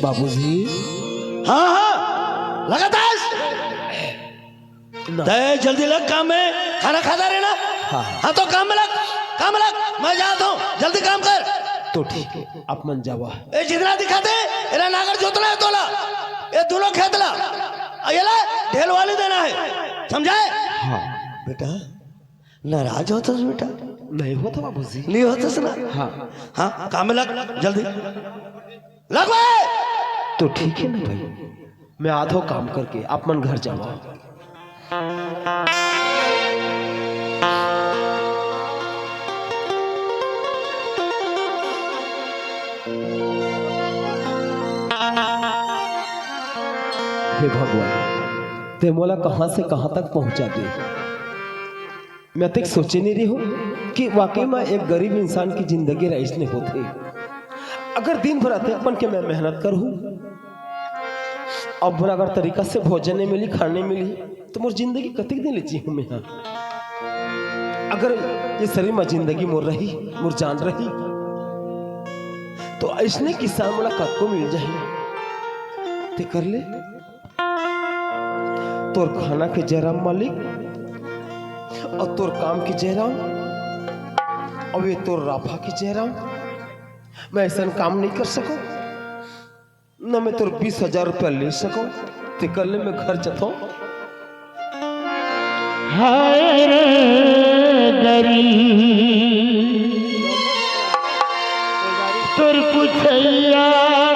बाबूजी। हाँ, हाँ, लगातार। ना। तय जल्दी लग काम में, खाना खाता रहना। हाँ, हाँ। हाँ, तो काम में लग, काम में लग, मैं जाता हूँ, जल्दी काम कर। तो ठीक है, आप मन जावा। ए, जितना दिखाते, एला नागर जोतना है तोला, ये दोनों खेत ला, अउ ये ला ढेलवाली देना है, समझाए? हाँ। बेटा, नाराज होतस बेटा? नहीं होता बाबूजी। नहीं होतस ना? हाँ। हाँ, काम में लग, जल्दी। लग बे! तो ठीक है ना भाई, मैं आत हँव काम करके, आप मन घर जावा। हे भगवान, तैं मोला कहाँ से कहाँ तक पहुँचा दे। मैं अतेक सोचे नइ रहेंव कि वाकई में एक गरीब इंसान के जिंदगी अइसने होथे। अगर दिन भर अतेक बन के मैं मेहनत करहूँ, अब मोला अगर तरीका से भोजन नइ मिलही, खाना नइ मिलही, तो मोर जिंदगी कतेक दिन ले जीहूँ मैं ह? अगर ये शरीर में जिंदगी मोर रही, मोर जान रही, तो अइसने किसान मोला कतको मिल जाही। तैं कर ले। तोर खाना के जय राम मालिक, अउ तोर काम के जय राम, अउ ये तोर राफा के जय राम। मैं अइसन काम नइ कर सकँव, न मैं तोर बीस हजार रुपया ले सकँव। तैं कर ले, मैं घर जाथँव। हाय रे गरीब, तोर पुछइया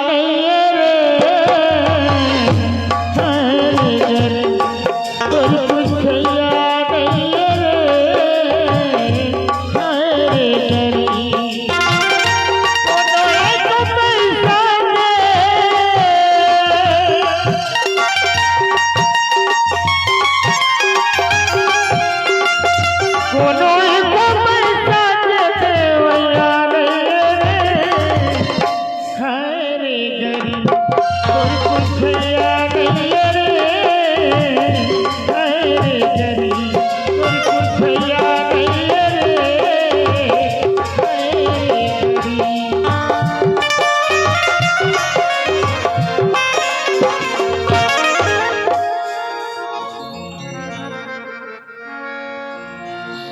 नइ रे, हाय रे गरीब, तोर पुछइया नइ रे, हाय रे गरीब। कोनो एक पैसा दे, कोनो एक पैसा दे देवइया नइ रे, हाय रे गरीब, तोर पुछइया नइ रे, हाय रे गरीब, तोर पुछइया नइ रे, हाय रे गरीब।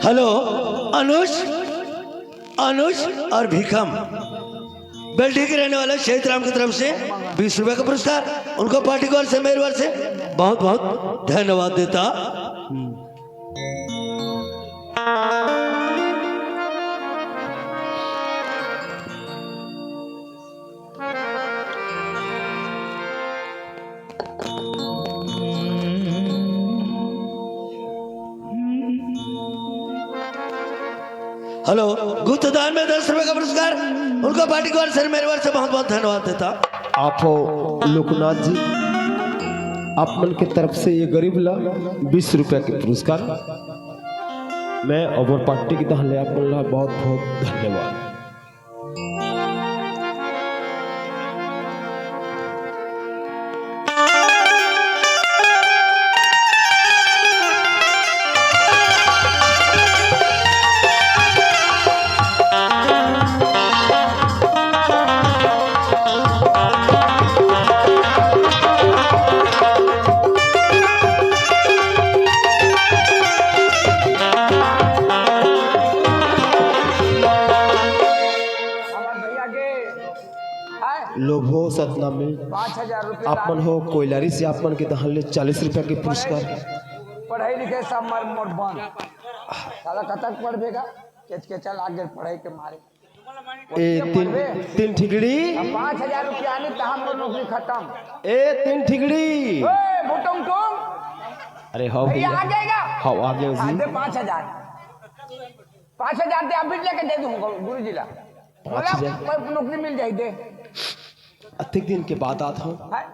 हेलो, अनुज, अनुज और भीखम, बेल्डी के रहने वाले शहीद राम की तरफ से बीस रुपए का पुरस्कार, उनको पार्टी की ओर से, मेरी ओर से बहुत बहुत धन्यवाद देता। हेलो, गुप्तदान में दस रुपए का पुरस्कार, उनको पार्टी की ओर से, मेरी ओर से बहुत बहुत धन्यवाद देता। आप हो लोकनाथ जी, आप मन के तरफ से ये गरीब ला बीस रुपया के पुरस्कार। मैं अउ मोर पार्टी के तहन ले आप मन ला बहुत बहुत धन्यवाद। हमर भैया के, आय? लोभो सतनामी। पाँच हजार रुपया आप मन हो, कोइलारी से आप मन के तहन ले चालीस रुपया के पुरस्कार। पढ़ाई लिखाई सब मर मोर बंद। साला कतक पढ़बे गा? केचकेचा लाग गेल पढ़ाई के मारे। ए तीन, तीन ठिकड़ी। पाँच हजार रुपया आनी, तहाँ मोर नौकरी खतम। ए तीन ठिकड़ी। ए, भुटुम टुम। अरे हाँ भैया, भैया। आ जाएगा। हाँ, आ गया हाँ, जी। दे पाँच हजार। पाँच हजार दे, अभी लेके दे दूंगा गुरु जी ला। पाँच हजार। बोला, मैं नौकरी मिल जाई दे। अतेक दिन के बाद आत हूँ। हैं?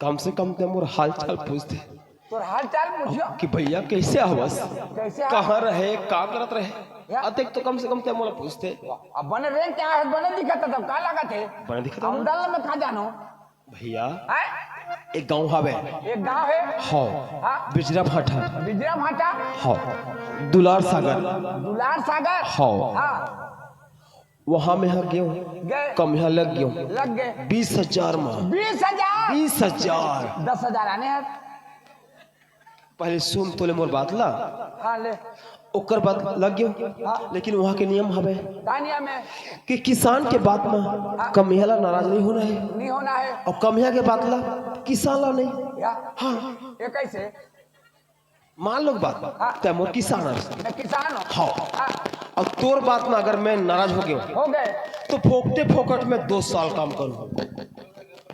कम से कम ते मोर हाल चाल पूछते तोर हाल चाल पूछियो। कि भैया कैसे हवस? कैसे हवस? कहाँ रहे, का करत रहे? या? अतेक तो कम से कम ते मोला पूछते। अब बने रेंग क्या है, बने दिखत है, तब का लागत है? बने दिखत है? हम दल में का जानो? भैया, हैं? एक गांव हवे। एक गांव है? हाँ। हाँ। बिजरा भाटा। बिजरा भाटा? हाँ। दुलार सागर। दुलार सागर? हाँ। हाँ। वहां में हा गेहूं। गए। कमिया लग गेहूं। लग गए। बीस हजार में। बीस हजार? बीस हजार। दस हजार आने हैं। पहले सुन तो ले मोर बात ला। हाँ, ले। ओकर बाद लग गेहूं। हाँ। लेकिन वहां के नियम हवे का नियम है? कि किसान के बात में हाँ। कमिया ला नाराज नहीं होना है। नहीं होना है। और कमिया के बात ला किसान ला नहीं। या। हाँ। ये कैसे? मान लो बात, हाँ। तै मोर किसान हस। मैं किसान हूँ। हाँ। हाँ। और तोर बात में अगर मैं नाराज हो गया हूँ, हो गए। तो फोकटे फोकट में दो साल काम करूँ।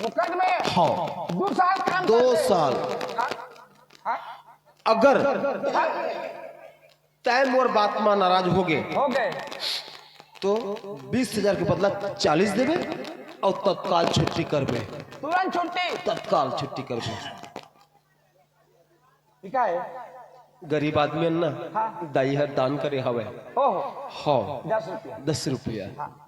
फोकट में? हाँ। दो साल काम दो करते? साल। हाँ। हाँ। अगर हाँ। तै मोर बात में नाराज हो गए, हो गए। तो बीस हजार के बदला चालीस देबे और तत्काल छुट्टी करबे। तुरंत छुट्टी? तत्काल छुट्टी करबे। ठीक है। गरीब आदमी है ना, हाँ। दाई हर दान करे हवे। ओहो। हाँ। दस रुपया। दस रुपया। हाँ।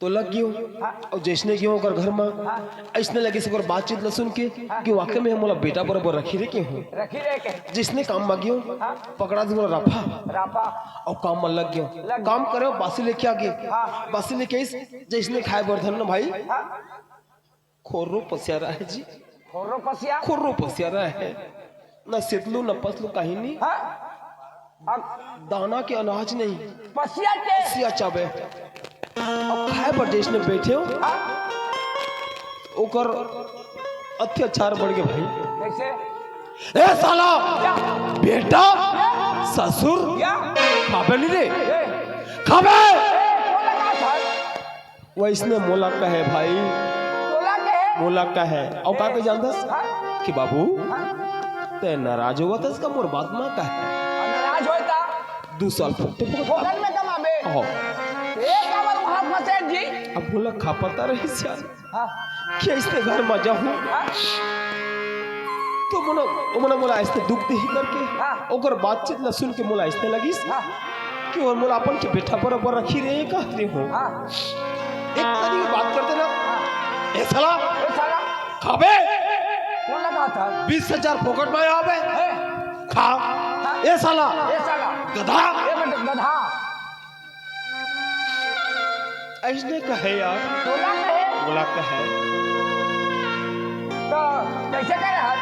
तो लग गयो। हाँ। और जैसने गयो ओकर घर में, हाँ। ऐसने लगे से ओकर बातचीत ल सुन के हाँ। कि वाकई में मोला बेटा बरोबर रखी रे के हूँ। रखी रे के। जैसने काम में गयो, हाँ। पकड़ा दे मोला रफा। रफा। और काम में लग गयो। लग काम करे, बासी लेके आ गए। हाँ। बासी लेके आइस, जैसने खाए बर धन न भाई। हाँ। खोर्रो पसिया रहे जी। खोर्रो पसिया? खोर्रो पसिया रहे। न सेतलू, न पसलू, कहीं नहीं। हाँ? अब दाना के अनाज नहीं। पसिया के? पसिया चाबे। अब खाए बर जैसने बैठे हो, हाँ? ओकर अत्याचार बढ़ गए भाई। कैसे? ए साला! क्या? बेटा! क्या? ससुर! क्या? खाबे नहीं रे? ए! खाबे! ए, कौन लगा था? वैसने मोला कहे भाई। तोला कहे? मोला कहे। अउ का कहे जानथस? हाँ? कि बाबू, हाँ? तै नाराज होवत हस का मोर बात मा कहे? अब नाराज होय ता? दू साल फोकटे फोकट। फोकट में कमाबे? हो। ए काबर वहाँ फंसे जी? अब मोला का पता रहिस यार। हाँ। कि अइसने घर मा जाहूँ। हाँ। तो मोला, ओ मोला, मोला अइसने दुख देही करके। हाँ। ओकर बातचीत ला सुन के मोला अइसने लगिस। हाँ। कि ओहर मोला अपन के बेटा बरोबर रखी रे, कहत रे हो। हाँ। एक तरी के बात करते ना। हाँ। ए साला, ए साला। खाबे? कौन लगा था? बीस हजार फोकट में आवे। हैं? खा। हाँ। ए साला। ए साला। गधा। ए बेटे, गधा। अइसने कहे यार। तोला कहे? मोला कहे। तो कैसे करे हर?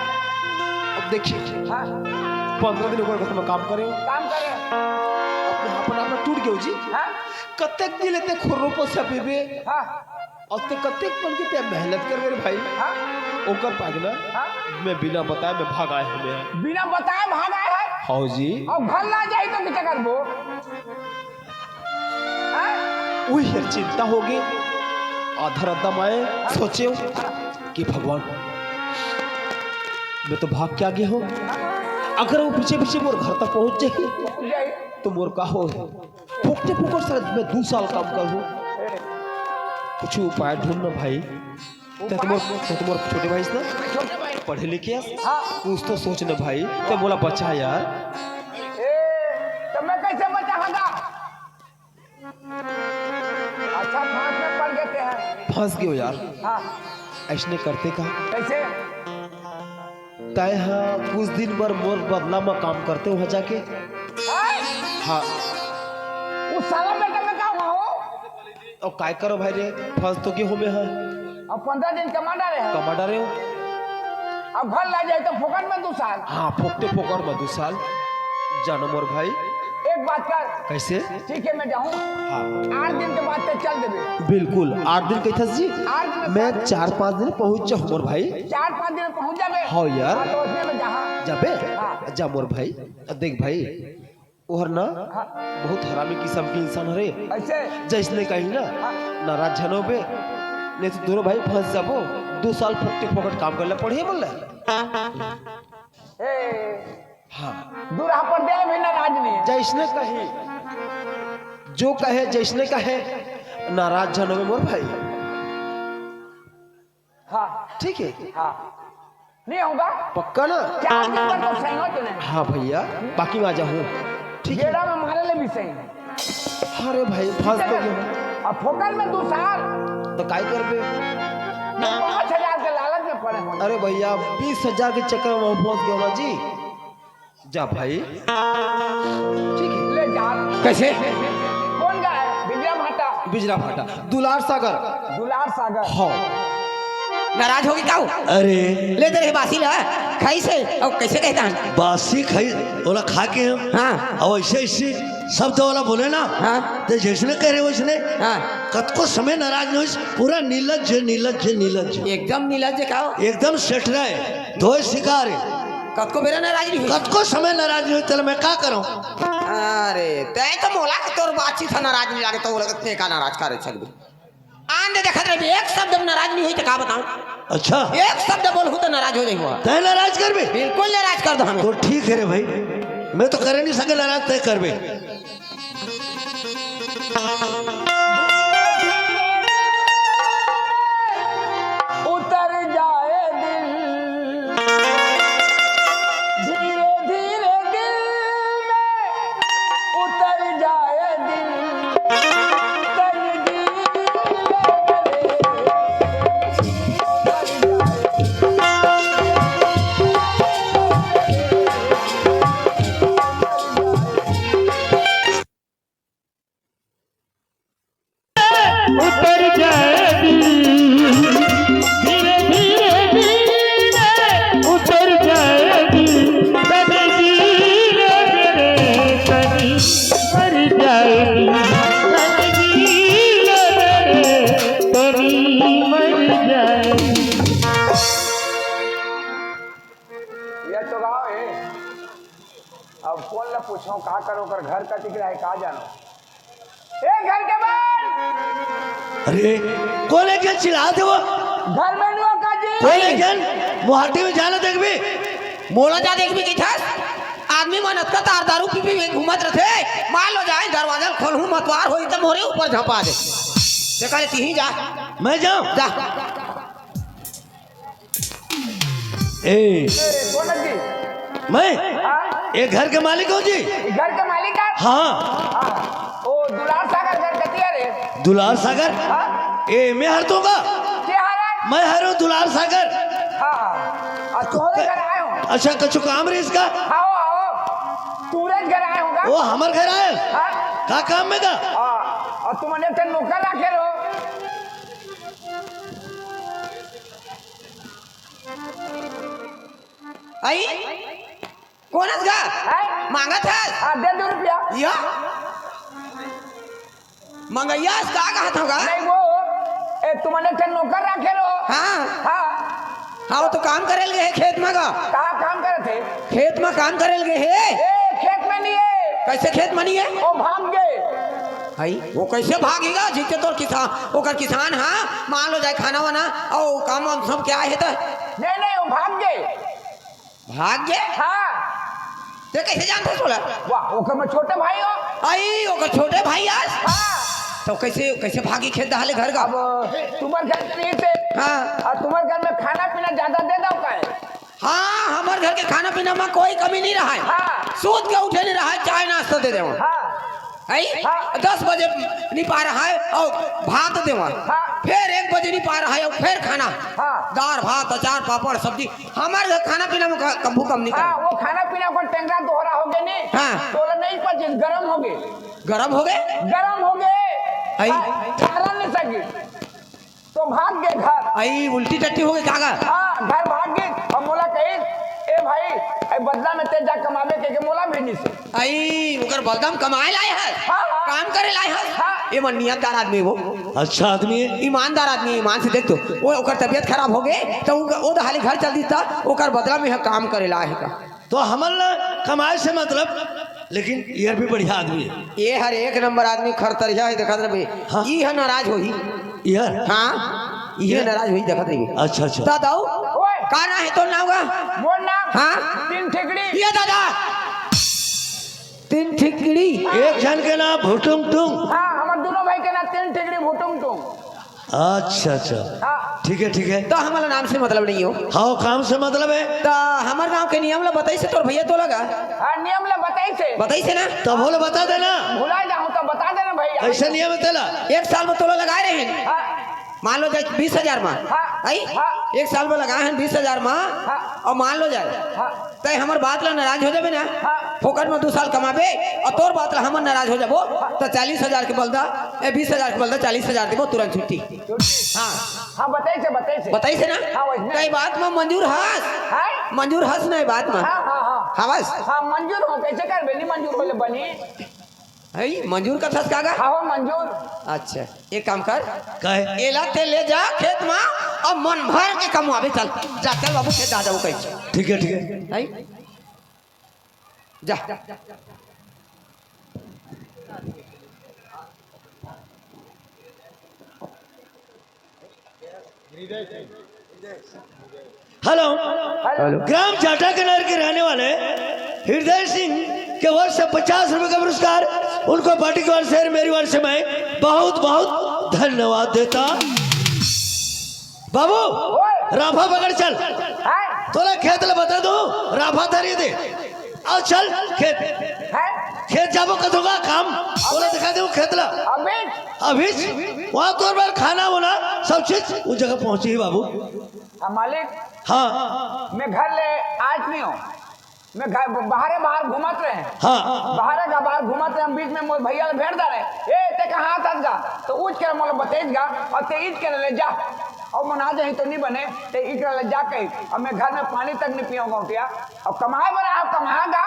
अब देखिए, हाँ। पंद्रह दिन ओकर घर में काम करे। काम करे। अपने आप, अपने आप में टूट गयो जी। हाँ। कतेक दिन लेते खोरो पर से पीबे। हाँ। अउ ते कतेक पन के ते मेहनत करबे रे भाई। हाँ। ओकर पागना, हाँ। मैं बिना बताए मैं भाग आए हूँ मैं। बिना बताए भाग आए है? हाँ जी। अब घर ना जाई तो किसे करबो? हाँ? उही हर चिंता होगे। आधा रद्दा माए सोचेव कि भगवान, मैं तो भाग के आगे हूँ। अगर वो पीछे पीछे मोर घर तक पहुँच जाही, तो मोर का हो? फुकते फुकर सर मैं दू साल काम करूँ। कुछ उपाय ढूंढ ना भाई। ते तो मोर, ते तो मोर छोटे भाई से ना? छोटे भाई। पढ़े लिखे हस? हाँ। कुछ तो सोच ना भाई। ते मोला बचा यार। ए, तो मैं कैसे बचाऊंगा? अच्छा, फांस में पड़ गए हैं। फंस गयो यार। हाँ। अइसने करते का? कैसे? तय हा कुछ दिन बर मोर बदला में काम करते वहाँ जाके। हाँ? हाँ। उस साला बेटा में का हुआ हो? अउ काय करो भाई रे, फंस तो के हो में हा। अब पंद्रह दिन कमा डारे हैं। कमा डारे हो। अब घर ला जाए तो फोकट में दू साल। हाँ, फोकटे फोकट में दू साल। जानो मोर भाई। एक बात कर। कैसे? ठीक है, मैं जाऊँ। हाँ। आठ दिन के बाद ते चल देबे। बिल्कुल, आठ दिन कहथस जी। आठ दिन मैं चार पाँच दिन पहुँच जाऊँ मोर भाई। चार पाँच दिन में पहुँच जाबे। हाँ यार। हाँ, तो उसने में जहाँ। जाबे? हाँ। जा मोर भाई। देख भाई, ओहर ना हाँ। बहुत हरामी किस्म के इंसान हरे। ऐसे? जैसने कही ना, हाँ। नाराज झन होबे, नहीं तो दोनों भाई फंस जाबो। दो साल फुकटे फोकट काम करला पड़ही बोल। ए, हाँ। दूल्हा पर दे भी नाराज नहीं है। जैसने कहे, जो कहे, जैसने कहे, नाराज झन होवे मोर भाई। हाँ। ठीक है? हाँ। नहीं होगा। पक्का ना? चार दिन पर तो सही हो तूने। हाँ भैया, बाकी में आ जाऊँ। ठीक है? गेड़ा में मारे ले भी सही। अरे भाई, फंस तो गया हूँ। अब फोकट में दू साल। तो काय करबे? पाँच हजार के लालच में पड़े हो। अरे भैया, बीस हजार के चक्कर में फंस गया ना जी। जा भाई। ठीक है। ले जा। कैसे? कौन गाय? बिजरा भाटा। बिजरा भाटा। दुलार सागर। दुलार सागर। हाँ। नाराज होगे का वो? अरे। ले दे रे बासी ला। खाई से। और कैसे कहता है? बासी खाई, ओला खा के हम। हाँ। और ऐसे, ऐसे शब्द वाला बोले ना। हाँ। तो जैसने कह रहे वैसने। हाँ। कतको समय नाराज नहीं होइस, पूरा निर्लज्ज, निर्लज्ज, निर्लज्ज। एकदम निर्लज्ज का हो? एकदम सेठ रहे, धोए सिकार है। कतको बेरा नाराज नहीं होइस? कतको समय नाराज नहीं होइस, तेला मैं का करूं? अरे, तैं तो मोला के तोर बातचीत ह नाराज नहीं लागे, तो वो लगत ने का नाराज करे छगबे। आन दे देखत रहे, एक शब्द में नाराज नहीं होइस, तो का बताऊं? अच्छा। एक शब्द बोलहूं तो नाराज हो जाइबो। तैं नाराज करबे? बिल्कुल नाराज कर दो हमें। तो ठीक है रे भाई, मैं तो करे नहीं सके नाराज, तैं करबे। उतर जाए दिल, धीरे धीरे दिल में उतर जाए दिल, तकदीर उतर जाए दिल, धीरे धीरे दिल में उतर जाए दिल, तकदीर मेरे तनी मर जाए दिल, तकदीर मेरे तनी मर जाए दिल। ये तो गाँव है। अब कौन ला पूछो, का करो, ओकर घर कतिक रहे, का जानो। ए, घर के बाहर। अरे, कौन है क्या चिल्लाते हो? घर में नहीं हो का जी? कौन है क्या? मुहाटी में जाना देखबे। मोला जा देखबे की थस? आदमी मन अतका तार दारू पी पी के घूमत रथे। मान लो जाए दरवाजा खोलहूं मतवार होई त मोरे ऊपर झपा दे। ते कहे तिही जा। मैं जाऊं? जा। ए, ए, कौन है जी? मैं? हाँ? ए घर के मालिक हूँ जी। ये घर के मालिक है? हाँ। हाँ। ओ, दुलार सागर घर कतिया रे? दुलार सागर? हाँ? ए, मैं हर दूंगा। क्या हर है? मैं हर हूँ दुलार सागर। हाँ, हाँ। आ, तुम्हारे घर आए हो? अच्छा, कछु काम रहे इसका? आओ, आओ। तूरे घर आए होगा? वो हमर घर आए? हाँ। का काम में का? हाँ, और तुमने तो नौकर रखे रहो। आई? कोन हस गा? हैं? मांगत हस? हाँ, दे दो रुपया। या? मंगैया हस का कहत हव गा? नहीं वो, ए, तुमने के नौकर रखे रहो। हाँ। हाँ। हाँ, वो तो काम करे ल गे हे खेत में गा। कहाँ काम करत हे? खेत में काम करे ल गे हे। ए, खेत में नहीं है। कैसे खेत में नहीं है? वो भाग गए। हई, वो कैसे भागेगा? जितने तोर किसान, ओकर किसान, हाँ, मान लो जाए खाना वाना, और काम वाम सब क्या है तो? नहीं, नहीं, वो भाग गए। भाग गए? हाँ। ते कैसे जानत हस ओला? वाह, ओकर मैं छोटे भाई हो। आई, ओकर छोटे भाई हस? हाँ। तो कैसे, कैसे भागी खेत डहर ले घर का? अब तुम्हारे घर पे थे। हाँ। और तुम्हारे घर में खाना पीना ज्यादा दे दो का है? हाँ, हमर घर के खाना पीना में कोई कमी नहीं रहा है। हाँ। सूत के उठे नहीं रहा है, चाय नाश्ता दे देवा। हाँ। है? हाँ। दस बजे नहीं पा रहा है और भात देवा। हाँ। फिर एक बजे नहीं पा रहा है और फिर खाना। हाँ। दाल, भात, अचार, पापड़, सब्जी, हमर घर खाना पीना में क-, कभू कम नहीं हाँ, करे। वो खाना पीना को टेंगरा दोहरा हो गए नहीं। हाँ। तो नहीं पचे, गरम हो गए। गरम हो गए? गरम हो गए। आई। हाँ, ठहरा नहीं सकी। तो भाग गए घर। आई, उल्टी टट्टी हो गई का गा? हाँ, घर भाग गए। हम बोला कही, "ए भाई, ए बदला में ते जा कमावे के, के मोला भेजी से।" आई, ओकर बदला में कमाए लाए है? हाँ, हाँ। काम करे लाए है? हाँ। ये मन नियतदार आदमी वो। अच्छा आदमी है। ईमानदार आदमी, ईमान से देख तो। वो ओकर तबीयत खराब हो गए, तो उ-, वो दहाली घर चल दी था, ओकर बदला में यह काम करे लाए है का? तो हमन ला कमाए से मतलब, लेकिन ये भी बढ़िया आदमी है। ये हर एक नंबर आदमी खरतरिया है, देखत रहे। हाँ। ई है नाराज होही। ये? हाँ, ये ये? नाराज होही, देखत रहे। अच्छा, अच्छा। दादाऊ, ओए। का नाम है तोर नाम का? मोर नाम हाँ? तीन ठिकड़ी। ये दादा, तीन ठिकड़ी। एक झन के नाम भुटुंग टुंग। हाँ, हमर दोनों भाई के नाम तीन ठिकड़ी भुटुंग टुंग। अच्छा, अच्छा। हाँ। ठीक है, ठीक है। तो हमला नाम से मतलब नहीं हो। हाँ, काम से मतलब है। तो हमर गांव के नियम ला बताइसे तोर भैया तोला गा। हाँ, नियम ला बताइसे। बताइसे ना? तब होले बता देना। भुला जाहूँ तो बता देना भैया। कैसे नियम है तेला? एक साल में तोला लगाए रहे। हाँ। मान लो जाए बीस हजार मा। हाँ। आई? हाँ। एक साल में लगाए हैं बीस हजार मा। हाँ। और मान लो जाए। हाँ। तय हमर बात ला नाराज हो जाबे ना। हाँ। फोकट में दू साल कमाबे और तोर बात ला हमर नाराज हो जाबो। हाँ। तो चालीस हजार के बलदा, ए, बीस हजार के बलदा चालीस हजार देबो, तुरंत छुट्टी। छुट्टी। हाँ। हाँ, बताइसे, बताइसे। बताइसे ना? हाँ, वही। तय बात में मंजूर हस? हाँ? मंजूर हस ना ये बात में? हाँ, हाँ, हाँ। हाँ, बस। हाँ, मंजूर हो, कैसे करबे? नहीं मंजूर होले बनी। है, मंजूर कथस का गा? हाँ, हो, मंजूर। अच्छा, एक काम कर। काहे? एला ते ले जा खेत मा, अब मन भर के कमवाबे, चल। जा, चल बाबू, खेत जा, जाबो कहीं। ठीक है, ठीक है। है? जा। हेलो। हेलो। ग्राम जाटा किनार के रहने वाले हृदय सिंह के ओर से पचास रुपए का पुरस्कार, उनको पार्टी की ओर से, मेरी ओर से मैं बहुत बहुत धन्यवाद देता। बाबू, ओए। राफा पकड़ चल। हैं? तोला खेत ले बता दूं, राफा धरी दे। आओ चल खेत। हैं? खेत जाबो कथों का काम, तोला दिखा दूं खेत ला। अभी? अभी? वहाँ तोर बर खाना होना, सब चीज उस जगह पहुँची ही बाबू। हाँ, मालिक। हाँ। मैं घर ले आज नहीं हूँ। मैं घर, बाहरे बाहर घूमत रहे। हाँ। बाहरे का बाहर घूमत रहे, हम बीच में मोर भैया ले भेंट डारे। "ए, ते कहाँ आथस गा?" तो उठ के मोला बतेज गा, और ते इच के ले जा। और मन आ जाही तो नहीं बने, ते इच के ले जा कही। और मैं घर में पानी तक नहीं पियो गौटिया। और कमाए बर आओ, कमाए गा,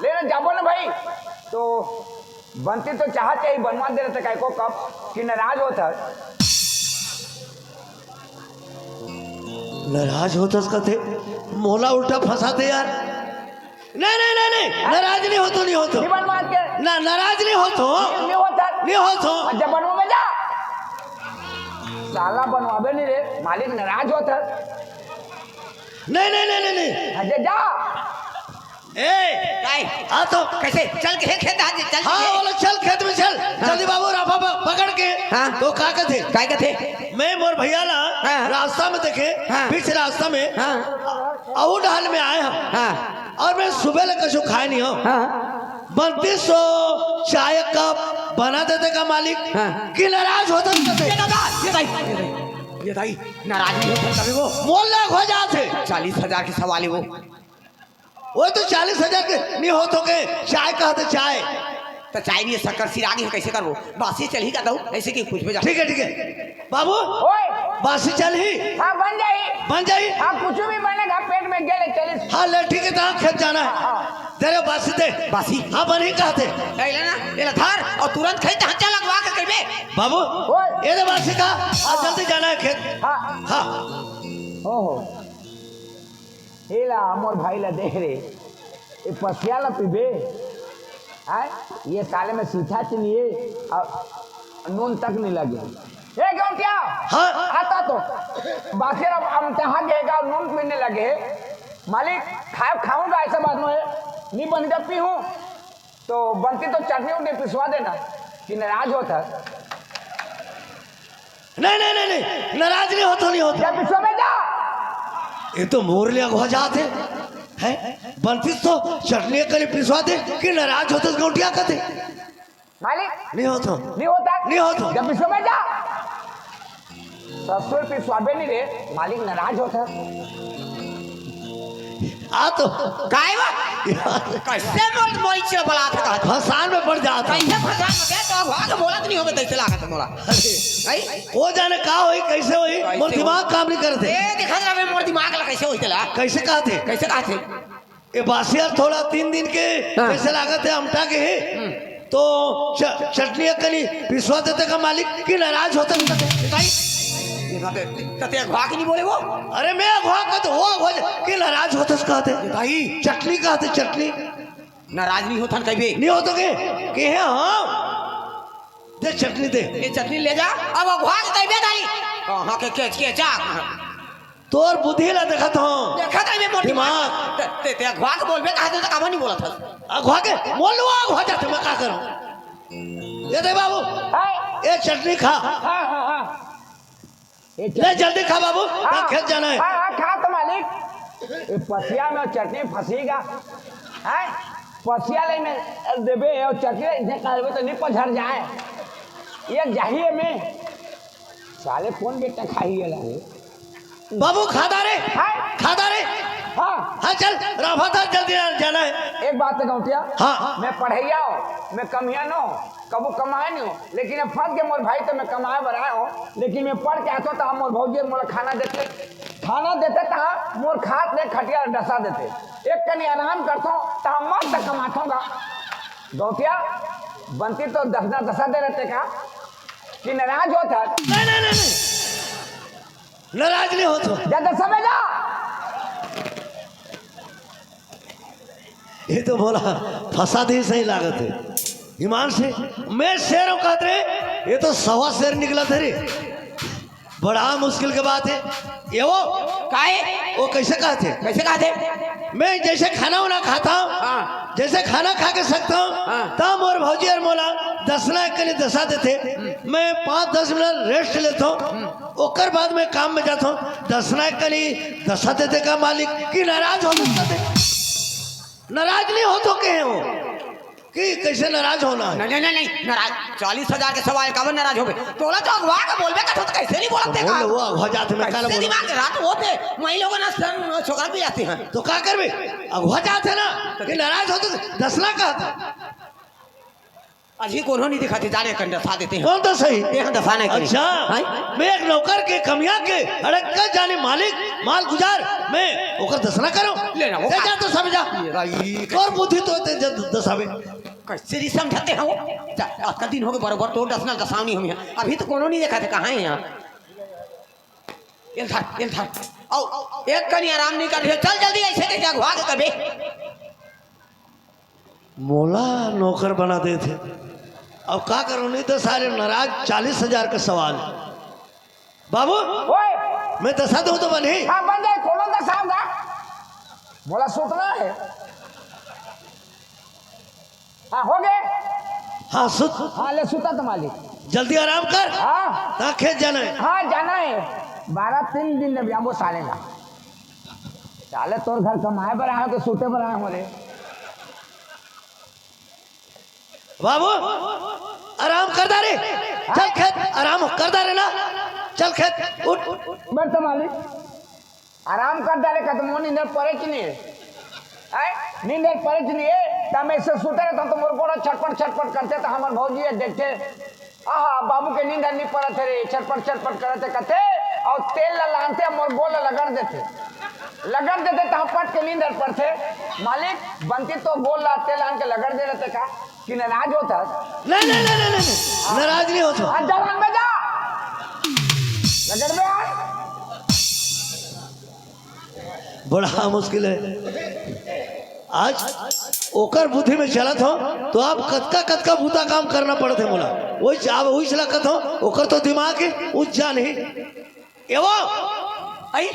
लेने जाबो ना भाई। तो बनती तो चाहत ही बनवा दे रहते, काय को कब कि नाराज होत है। नाराज होतस कथे, मोला उल्टा फंसाथे यार। नहीं, नहीं, नहीं, नहीं, नाराज नहीं होतो, नहीं होतो। नहीं बनवा के। ना, नाराज नहीं होतो। नहीं होता। नहीं होतो। अच्छा, बनवा में जा। साला बनवाबे नहीं रे, मालिक नाराज होता। नहीं, नहीं, नहीं, नहीं, नहीं। अच्छा, जा। ए, काय? हाँ तो। कैसे? चल के खेत आ, चल हाँ, के। बोलो, चल खेत में चल। हाँ। जल्दी बाबू, राफा प-, पकड़ के। हाँ। तो का कथे? काय कथे? मैं मोर भैया ला हाँ। रास्ता में देखे, हाँ। बीच रास्ता में हाँ। अऊ ढाल में आए हम। हाँ। और मैं सुबह ले कछु खाए नहीं हूँ। हाँ। बत्तीस सौ चाय कप बना देते का मालिक हाँ। कि नाराज होता कथे। ये दादा, ये दाई, ये दाई, ये दाई, नाराज नहीं होता कभी वो। मोल लाख हो जाते। चालीस हजार के सवाल है वो। वो तो चालीस हजार के नहीं होत होगे, चाय कहते चाय। तो चाय नहीं, शक्कर सिरा गे, कैसे करबो? बासी चलही का दऊ, ऐसे कि कुछ भी जा। ठीक है, ठीक है। बाबू, ओए। बासी चलही? हाँ, बन जाही। बन जाही? हाँ, कुछ भी बनेगा, पेट में गेले चलिस। हाँ, ले, ठीक है, तो हाँ, खेत जाना है। हाँ। दे रे, बासी दे। बासी? हाँ, बनी कहते। ए, ले ना, ये ले धर, और तुरंत खेत हाथ चला, अगवा के कहिबे। बाबू, ओए। ये दे बासी का, आज हाँ। जल्दी जाना है खेत। हाँ। हाँ। ओहो। एला मोर भाई ला दे रे, ए पसिया ला पीबे। आय, ये साले में सीठा च नहीं है, अउ नून तक नहीं लगे। ए गौंटिया, हाँ। आता तो बाकी अब अमतहा गेगा, नून पीने लगे। मालिक, खाए खाऊंगा, ऐसा बात नहीं है, नहीं बन जब पी हूँ। तो बनती तो चटनी उटनी पिसवा देना कि नाराज होत है। नहीं, नहीं, नहीं, नहीं, नाराज नहीं होतो, नहीं होतो। जा पिसवा में जा। ये तो मोर ले अगवा जात है, हैं? बनती तो चटनी करी पिसवा दे कि नाराज होतो गौंटिया कहते। मालिक। नहीं होतो। नहीं होता। नहीं होतो। जा पिसवा में जा। ससुर पिसवाबे नहीं रे, मालिक नाराज होता। आ तो। काय बा? कैसे मोर मोई चबलात कहत? फसान में पड़ जात। कैसे फसान में? तो भाग बोलत नहीं होबे, तैसे लागत मोला। अरे, आई? वो जाने का होई, कैसे होई? कैसे मोर होई? दिमाग काम नहीं करते। ए, दिखत रहे मोर दिमाग ला कैसे होई तेला? कैसे कहते? कैसे कहते? ए बासिया थोड़ा तीन दिन के हाँ। कैसे लागत है, अमटा के है। हम्म। तो च-, चटनी कनी पिसवा देते का मालिक कि नाराज होते का? बताई। ये बात है, तते अगवा के नहीं बोले वो? अरे मैं अगवा का तो वो अगवा जा-, कि नाराज होते कहते। बताई। चटनी कहते, चटनी। नाराज नहीं होता कभी। नहीं होतो के? के है, हाँ। दे चटनी दे। ये चटनी ले जा, अब अगवा के कहिबे दाई। कहाँ के, के, के जा? तोर बुद्धि ला देखत हंव। देखत हंव मैं मोर दिमाग। दिमाग। ते, ते, ते अघवा के बोलबे कहा, ते काबर नहीं बोलत हस? अघवा के? मोर लुवा अघवा जाथे, मैं का करंव? ये दे बाबू, हाय। ये चटनी खा। हाँ, हाँ, हाँ। ये ले, चटनी। जल्दी खा बाबू, हाँ, खेत जाना है। हाँ, हाँ, खा तो मालिक। ये पसिया में चटनी फंसी गा। हाय, पसिया ले में देबे और चटनी इसे खाबे तो नहीं पझर जाए। ये जाही में। साले कौन बेटा खाही ये ला रे? बाबू, खा दा रे। हाँ? खा दा रे। हाँ। हाँ, चल, राभा था, जल्दी आ-, जाना है। एक बात है गौंटिया। हाँ। मैं पढ़ैया हंव, मैं कमिया न हंव, कबो कमाए नहीं हंव, लेकिन अब फंस गे मोर भाई, तो मैं कमाए बर आए हंव, लेकिन मैं पढ़ के आथंव, त मोर भौजी मोला खाना देथे, खाना देथे, त मोर खात ले खटिया डसा देथे, एक कनी आराम करथंव, त मस्त कमाथंव गा। गौंटिया, बनती तो दसना दसा दे रहते का, कि नाराज होत हस? नहीं, नहीं, नहीं, नहीं। नाराज नहीं होत हंव। जा दसा में जा। ये तो मोला फंसा दे सही लागत हे। ईमान से, मैं शेर हंव कहत रहे, ये तो सवा शेर निकलत हे रे। बड़ा मुश्किल के बात हे। ये वो काहे? वो कैसे कहत हे? कैसे कहत हे? मैं जैसे खाना वाना खाता हंव, हाँ। जैसे खाना खा के सकता हूँ, हाँ। तब मोर भौजी और मोला दसना एक कनी दसा देथे। हम्म। मैं पाँच दस मिनट रेस्ट लेता हूँ, हम्म। ओकर बाद मैं काम में जाता हूँ। दसना एक कनी दसा देथे का मालिक, कि नाराज हो सकते? नाराज नहीं हो तो कहे हो कि कैसे नाराज होना है? नहीं, नहीं, नहीं, नहीं, नाराज, चालीस हजार के सवाल, काबर नाराज होबे? तोला तो अगवा के बोलबे का, तो कैसे नहीं बोलत तो हे बोल, का? वो अगवा जात हे, मैं कैसे काला बोलूं? दिमाग रात होत हे, वही लोगों ने सन छोकरा भी आते हैं। तो का करबे? अगवा जात हे ना, कि नाराज हो तो दसना कहत हे। अजी कोनो नहीं दिखाते, जाने कन दसा देते हैं। कौन तो सही? ये हम दसा नहीं करें। अच्छा, हैं? मैं एक नौकर के कमिया के अड़क्का जाने मालिक, माल गुजार, मैं ओकर दसना करूं? ले ना, वो दे का जा तो समझा। ये रही। और बुद्धि तो ते जब दसावे। कैसे नहीं समझाते हैं वो? जा, आज का दिन हो गया बरोबर, तो दसना दसावनी हम यहाँ। अभी तो कोनो नहीं देखा थे, कहाँ है यहाँ? इधर, इधर। आओ, एक कनी आराम नहीं कर रहे। चल जल्दी, ऐसे कैसे अगवा के कबे? मोला नौकर बना देथे। अब का करूं, नहीं तो सारे नाराज, चालीस हजार का सवाल। बाबू, ओए! मैं दसा दूं तो बनी? हाँ, बन जाए, कोनो दसा होगा। मोला सुतना है। हाँ, हो गए? हाँ, सुत। हाँ, ले सुता तो मालिक। जल्दी आराम कर। हाँ। ता खेत जाना है। हाँ, जाना है। बारह तीन दिन में भी आबो साले ना। साले तोर घर कमाए बर आए हो तो सूते बर आए हो रे। बाबू, आराम कर दा रे। चल खेत, आराम कर दा रे ना। चल खेत, उठ। बस तो मालिक, आराम कर दा रे, कदमो नींद पड़े कि नहीं? हैं? नींद पड़े कि नहीं? तब मैं इसे सूते रहता हूँ तो मोर गोड़ा छटपट छटपट करथे, तो हमर भौजी ये देखथे, आहा, बाबू के नींद नहीं पड़त हे रे, छटपट छटपट करत हे कथे, अउ तेल ला लानथे, मोर गोड़ ला लगड़ देथे, लगड़ देथे, तहाँ पट के नींद पड़थे। मालिक, बनती तो गोड़ ला तेल लान के लगड़ दे रहते का, कि नाराज होत हस? नहीं, नहीं, नहीं, नहीं, नहीं, नहीं। नाराज नहीं होत हंव। हाँ, जा रंग में जा, लगड़ में आ। बड़ा मुश्किल है। आज ओकर बुद्धि में चलत हंव, तो अब कतका, कतका बूता काम करना पड़त हे मोला। वही च-, अब वही चला कहत हंव, ओकर तो दिमाग है, उज्जा नहीं। ए वो, आई,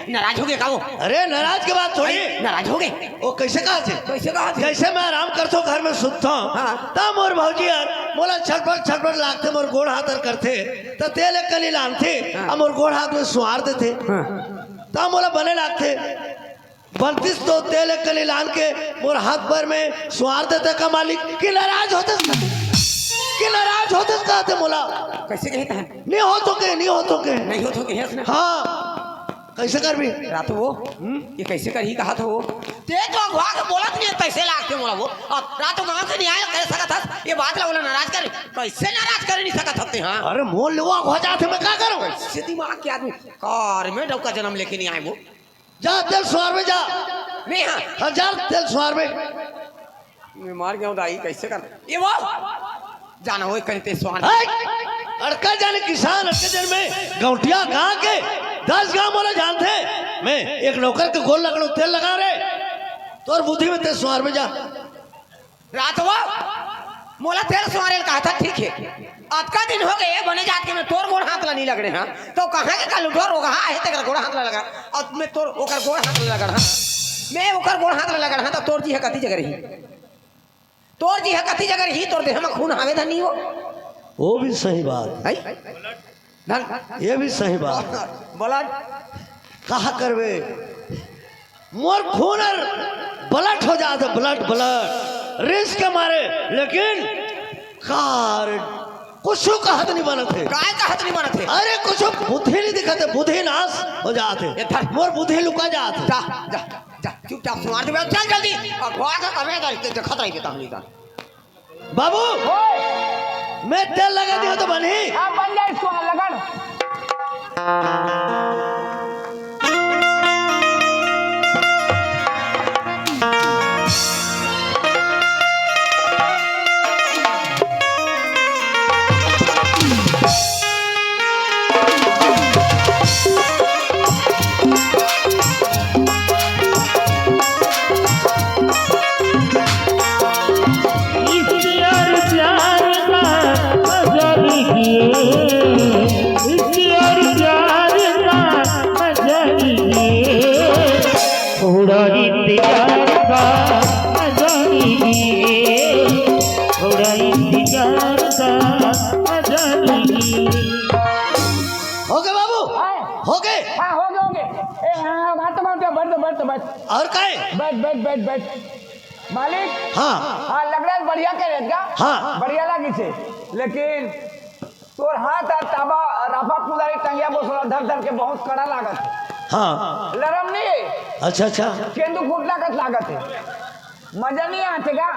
नाराज हो गए का वो? अरे, नाराज के बात थोड़ी। आई, नाराज हो गए? वो कैसे कहत हे? कैसे कहत हे? जैसे मैं आराम करथंव, घर में सुतथंव, हाँ। तब मोर भौजी यार, मोला छटपट, छटपट लागथे, मोर गोड़ हाथ हर करथे, त तेल एक कनी लानथे, हाँ। अब मोर गोड़ हाथ में सुआर देथे। हाँ। त मोला बने लागथे। बनतिस तो तेल एक कनी लान के मोर हाथ भर में सुआर देते का मालिक, कि नाराज होते, कि नाराज होते कहते मोला। कैसे कहता है? नहीं हो तो के, नहीं हो तो के। नहीं हो तो के, हंस ना। हाँ, कैसे कर भी? रात वो, हम्म? ये कैसे कर ही कहा था वो? ते तो अगवा के बोलत नहीं है, कैसे लागते मोला वो? अब रात को गांव से नहीं आया, कह सकत हस, ये बात ला बोला नाराज कर, कैसे नाराज कर नहीं सकत हते, हाँ? अरे मोर लेवा हो जाते, मैं क्या करूं? कैसे दिमाग के आदमी, कार में डौका जन्म लेके नहीं आए वो। जा तेल सुआर में जा। मैं हाँ। हाँ, जा तेल सुआर में। मैं मार गया हूँ दाई, कैसे कर? ये वो। जाना वो कहीं तेल सुआर। है। अड़का जाने किसान, अड़का जाने में गौंटिया गांव के दस गांव मोला जानथे। मैं एक नौकर के गोड़ लगड़ो, तेल लगा रे। तोर बुद्धि में तेल सुआर में जा। रात वो मोला तेल सुआरे कहा था, ठीक है। अतका दिन हो गए बने जात के मैं तोर गोड़ हाथ ला नहीं लगड़े हाँ, तो कहाँ के काल उठो रोगहा आहे तेकर गोड़ हाथ ला लगड़, अउ मैं तोर ओकर गोड़ हाथ ला लगड़ हाँ, मैं ओकर गोड़ हाथ ला लगड़ हाँ, तो तोर जी ह कति जगह रही, तोर जी ह कति जगह रही, तोर देह में खून हावे धनी हो। वो भी सही बात। है? धन। ये भी सही बात। बोला। कहा करबे, मोर खून हर blood हो जात हे, blood, blood, रिस के मारे। लेकिन कार कुछु कहत नहीं बनत हे। काय कहत नहीं बनत हे? अरे, कुछु बुद्धि नहीं दिखत हे, बुद्धि नाश हो जात हे। ये धर। मोर बुद्धि लुका जात हे। जा, जा, जा, चुपचाप से मार दे, चल जल्दी। अगवा के कमे जा, देखत रही बेटा, हमनी का। बाबू, ओए! मैं तेल लगा दियो तो बनही। हाँ, बन जाए, इसको लगन। इश्क और प्यार का मजा लीजिए, इश्क और प्यार का मजा लीजिए, थोड़ा इंतजार का मजा लीजिए, थोड़ा इंतजार का मजा लीजिए। हो गए बाबू? हाँ। हो गए? हाँ, हो गए, हो गए। ए, हाँ, हाँ, बात तो बात, बैठ तो, बैठ तो, बैठ। और काय? बैठ, बैठ, बैठ, बैठ। मालिक? हाँ। हाँ, लग रहा है बढ़िया के रेट का। हाँ। बढ़िया लागी छे। लेकिन तोर हाथ आ ताबा, राफा कुदारी टंगिया बोसला धर धर के बहुत कड़ा लागत है। हाँ। लरम नहीं है। अच्छा, अच्छा। केंदू खूंट लागत लागत है। मजा नहीं आते का?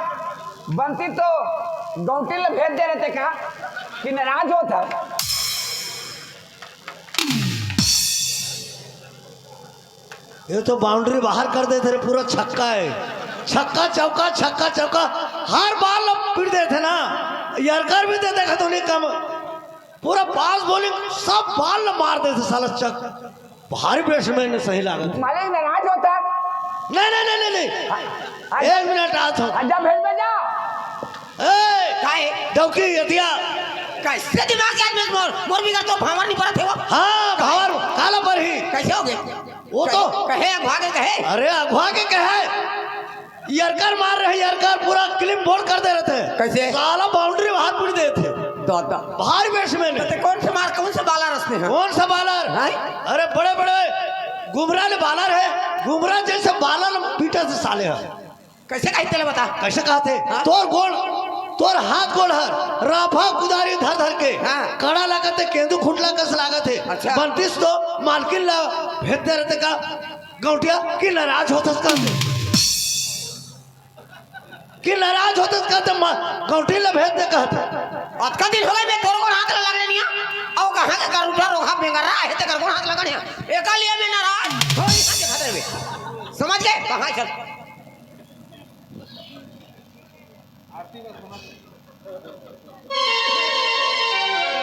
बनती तो गौटी ले भेज दे रहते का? कि नाराज होता। ये तो बाउंड्री बाहर कर देथे रे, पूरा छक्का है, छक्का चौका, छक्का चौका, हर बाल ल पीट देथे ना, यॉर्कर भी दे देखे तो नहीं कम, पूरा पास बॉलिंग सब बाल ल मार देथे साला चक, भारी बैट्समैन ने सही लागत। मालिक नाराज होता। नहीं, नहीं, नहीं, नहीं, नहीं। हाँ, हाँ। एक मिनट, आत हूँ। हाँ, जा भेज में जा। ए, काहे? डौकी, एतिया। कैसे दिमाग के आदमी मोर, मोर बिगर तो भावर नहीं पड़त हे वो। हाँ, भावर, काला पर ही। कैसे हो गए? वो तो कहे, कहे अगवा के कहे। अरे, अगवा के कहे। यॉर्कर मार रहे, यॉर्कर पूरा क्लीन बोल्ड कर दे रहे थे। कैसे? साला बाउंड्री बाहर पूरी दे थे। दादा। बाहर बैट्समैन तो है। ते कौन से मार, कौन से बॉलर रखते हैं? कौन सा बॉलर? हैं? अरे, बड़े बड़े गुमराह ले बॉलर है, गुमराह जैसे बॉलर पीटा से साले है। कैसे कही तेला बता? कैसे कहत हे? हाँ? तोर गोड़, तोर हाथ गोड़ हर राफा कुदारी धर धर के हाँ। कड़ा लागत हे, केंदू खुटला कस लागत हे। अच्छा। बनतीस तो मालकिन ला भेज दे रहते का गौटिया कि नाराज होथस कहते। कि नाराज होथस कहते मा-, गौटी ला भेज दे कहते। अतका दिन हो गए मैं तोर गोड़ हाथ ला लगने नहीं आ। अउ कहाँ के करूठा रोखा बेंगरा आहे ते कर गोड़ हाथ लगने आ। एका लिए मैं नाराज हो नहीं सकते खतरे में। समझ गए? कहाँ चल?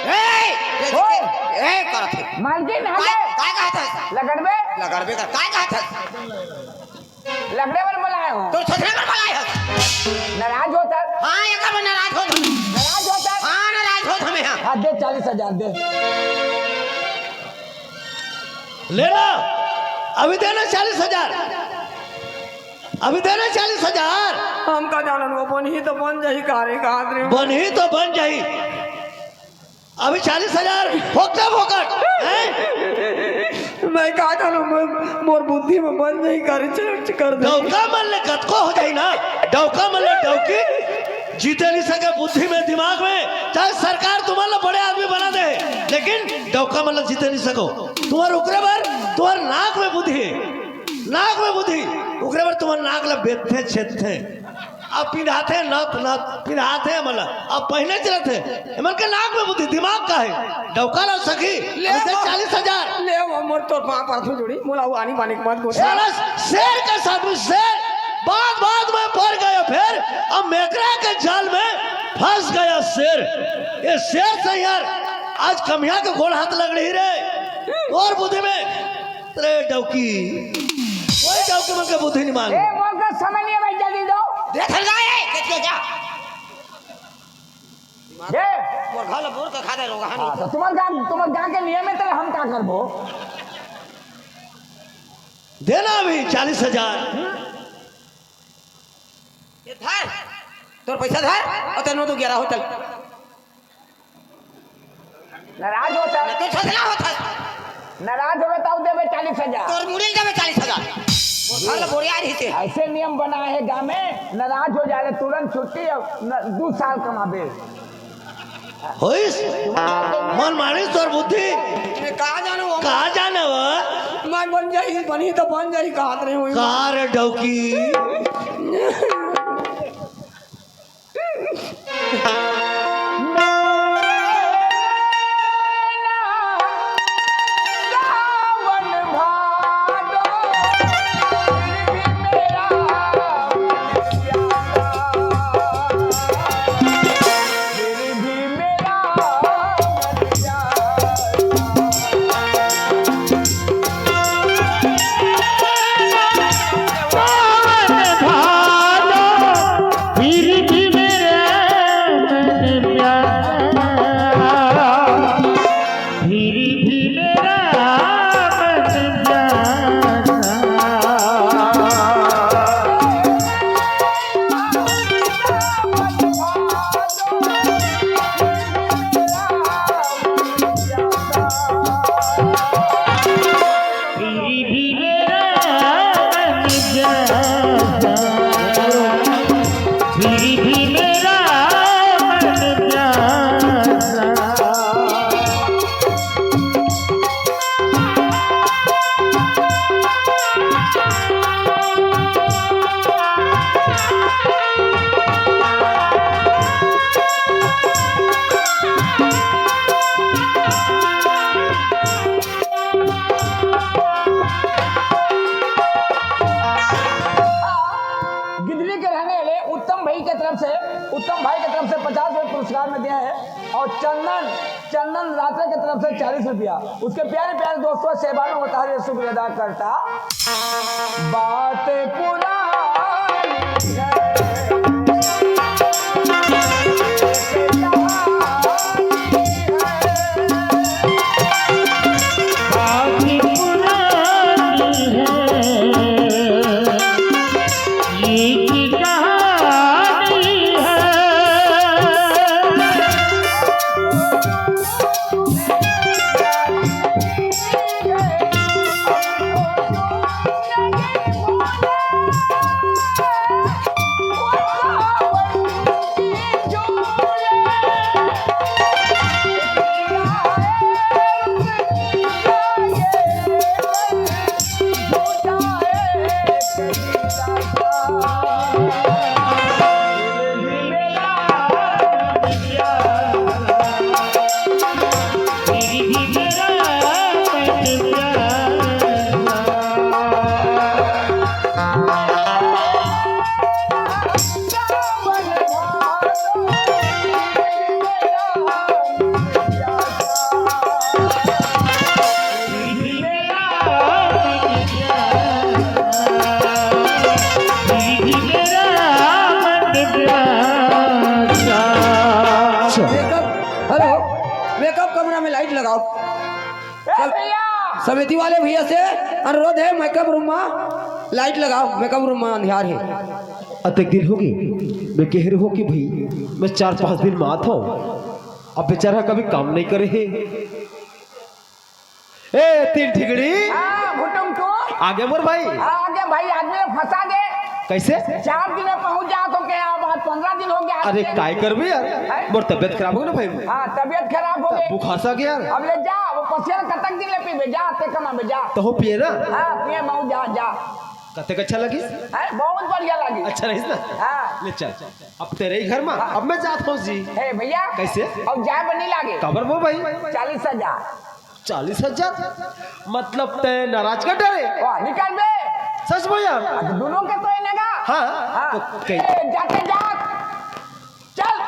ए, ए, ओए! ए, करत हे। मालकिन, हाँ काय, बे। काय कहत हस? लगड़बे? लगड़बे कर, काय कहत हस? लगड़े बर बुलाए हो। तो ससुरे बर बुलाए हस। नाराज होत हस? हाँ, एकर बर नाराज होत हस। नाराज होत हस? हाँ, नाराज होत हस, हाँ। हाँ, दे चालीस हजार दे। ले ना, अभी दे ना चालीस हजार। अभी दे ना चालीस हजार। हम का जानन वो बनही तो बन जाही, का रे, का रे। बनही तो बन जाही। अभी चालीस हजार फोकट फोकट, हैं? मैं का जानन, मोर, मोर बुद्धि में बन जाही, का रे, चर्च कर दे। डौका मन ले कतको हो जाही ना, डौका मन ले डौकी जीते नहीं सके बुद्धि में, दिमाग में, चाहे सरकार तुम्हारा बड़े आदमी बना दे, लेकिन डौका मन ले जीते नहीं सको। तुम्हार ओकरे बर, तुम्हार नाक में बुद्धि हे, नाक में बुद्धि, ओकरे बर तुम्हार नाक ला बेचथे, छेदथे, अब पिंधाथे नथ, नथ पिंधाथे, मतलब अब पहिने चलथे, एमन के नाक में बुद्धि, दिमाग का हे, डौका ला सखी, ले अभी दे वो, चालीस हजार। ले वो मोर तोर पाँव परथू जोड़ी, मोला वो आनी बानी के मत बोल। साला शेर का साथ में शेर, बात बात में पड़ गया फेर, अब मेकरा के जाल में फंस गया शेर। ये शेर से यार, आज कमिया के गोड़ हाथ लग रही रे, और बुद्धि में रे डौकी, कोई डौकी मन के बुद्धि नहीं मांगे। ए, मोर का समय नहीं है भाई, जल्दी दो। दे थल गाए, देख के जा। दे। मोर घर ला बोर के खा दे रोगहा नहीं। हाँ, तो तुम्हार गाँव, तुम्हार गाँव के नियम हे, तो हम का करबो? देना भी चालीस हजार। ये धर, तोर पैसा धर, अउ तेनो तो ग्यारह हो, चल। नाराज होता है। तू सोचना होता है। नाराज होवे तो देवे चालीस हजार। तोर मुड़ी ल देवे चालीस हजार। वो घर ला बोरिया रही थे। ऐसे नियम बना है गाँव में, नाराज हो जाए तुरंत छुट्टी, और न, दो साल कमाबे। होइस? मन मानिस तोर बुद्धि? मैं कहाँ जानू हम? कहाँ जाने वो? मैं बन जाई, बनी तो बन जाई, कहाँ रहे हुई? कहाँ रे डौकी? गिदली के रहने वाले उत्तम भाई के तरफ से, उत्तम भाई के तरफ से पचास रुपये पुरस्कार में दिया है, और चंदन, चंदन रात्रे के तरफ से चालीस रुपया। उसके प्यारे प्यारे दोस्तों, सेवा में होता है ये शुक्र अदा करता। बात पुरानी है। मेकअप, हेलो, मेकअप कमरा में लाइट लगाओ। ए सब, भैया। समिति वाले भैया से अनुरोध है, मेकअप रूम में लाइट लगाओ, मेकअप रूम में अंधियार है। अतेक दिन होगे, मैं कहे रहों कि भाई, मैं चार पाँच दिन में आत हँव। अब बेचारा कभी काम नहीं करे हे। ए, तीन ठिकड़ी। हाँ, भुटुम टू। आगे मोर भाई। हाँ, आगे भाई, आदमी ला फंसा दे। कैसे? चार दिन में पहुंच जा तो क्या बात, पन्द्रह दिन हो गया। अरे, काय करबे यार? हैं? मोर तबियत खराब होगे ना भाई। हाँ, तबियत खराब होगे। बुखार सा गया यार। अब ले जा, वो पसिया कतक दिन ले पीबे, जा, ते कमा में जा। तो हो पिए ना? हाँ, पिए मऊ जा, जा। कतेक अच्छा लगिस? हैं? बहुत बढ़िया लगिस। अच्छा रहिस ना? हाँ। ले चल, अब तेरे ही घर में, हाँ। अब मैं जात हँव जी। हे भैया। कैसे? अब जाए बर नहीं लागे। काबर वो भाई? चालीस हजार। चालीस हजार? मतलब तैं नाराज कर डरे? वाह, निकल बे। सच बोल यार। अब दोनों के तो है ना। हाँ, हाँ। हाँ। तो कहीं ए, जाते जा। चल।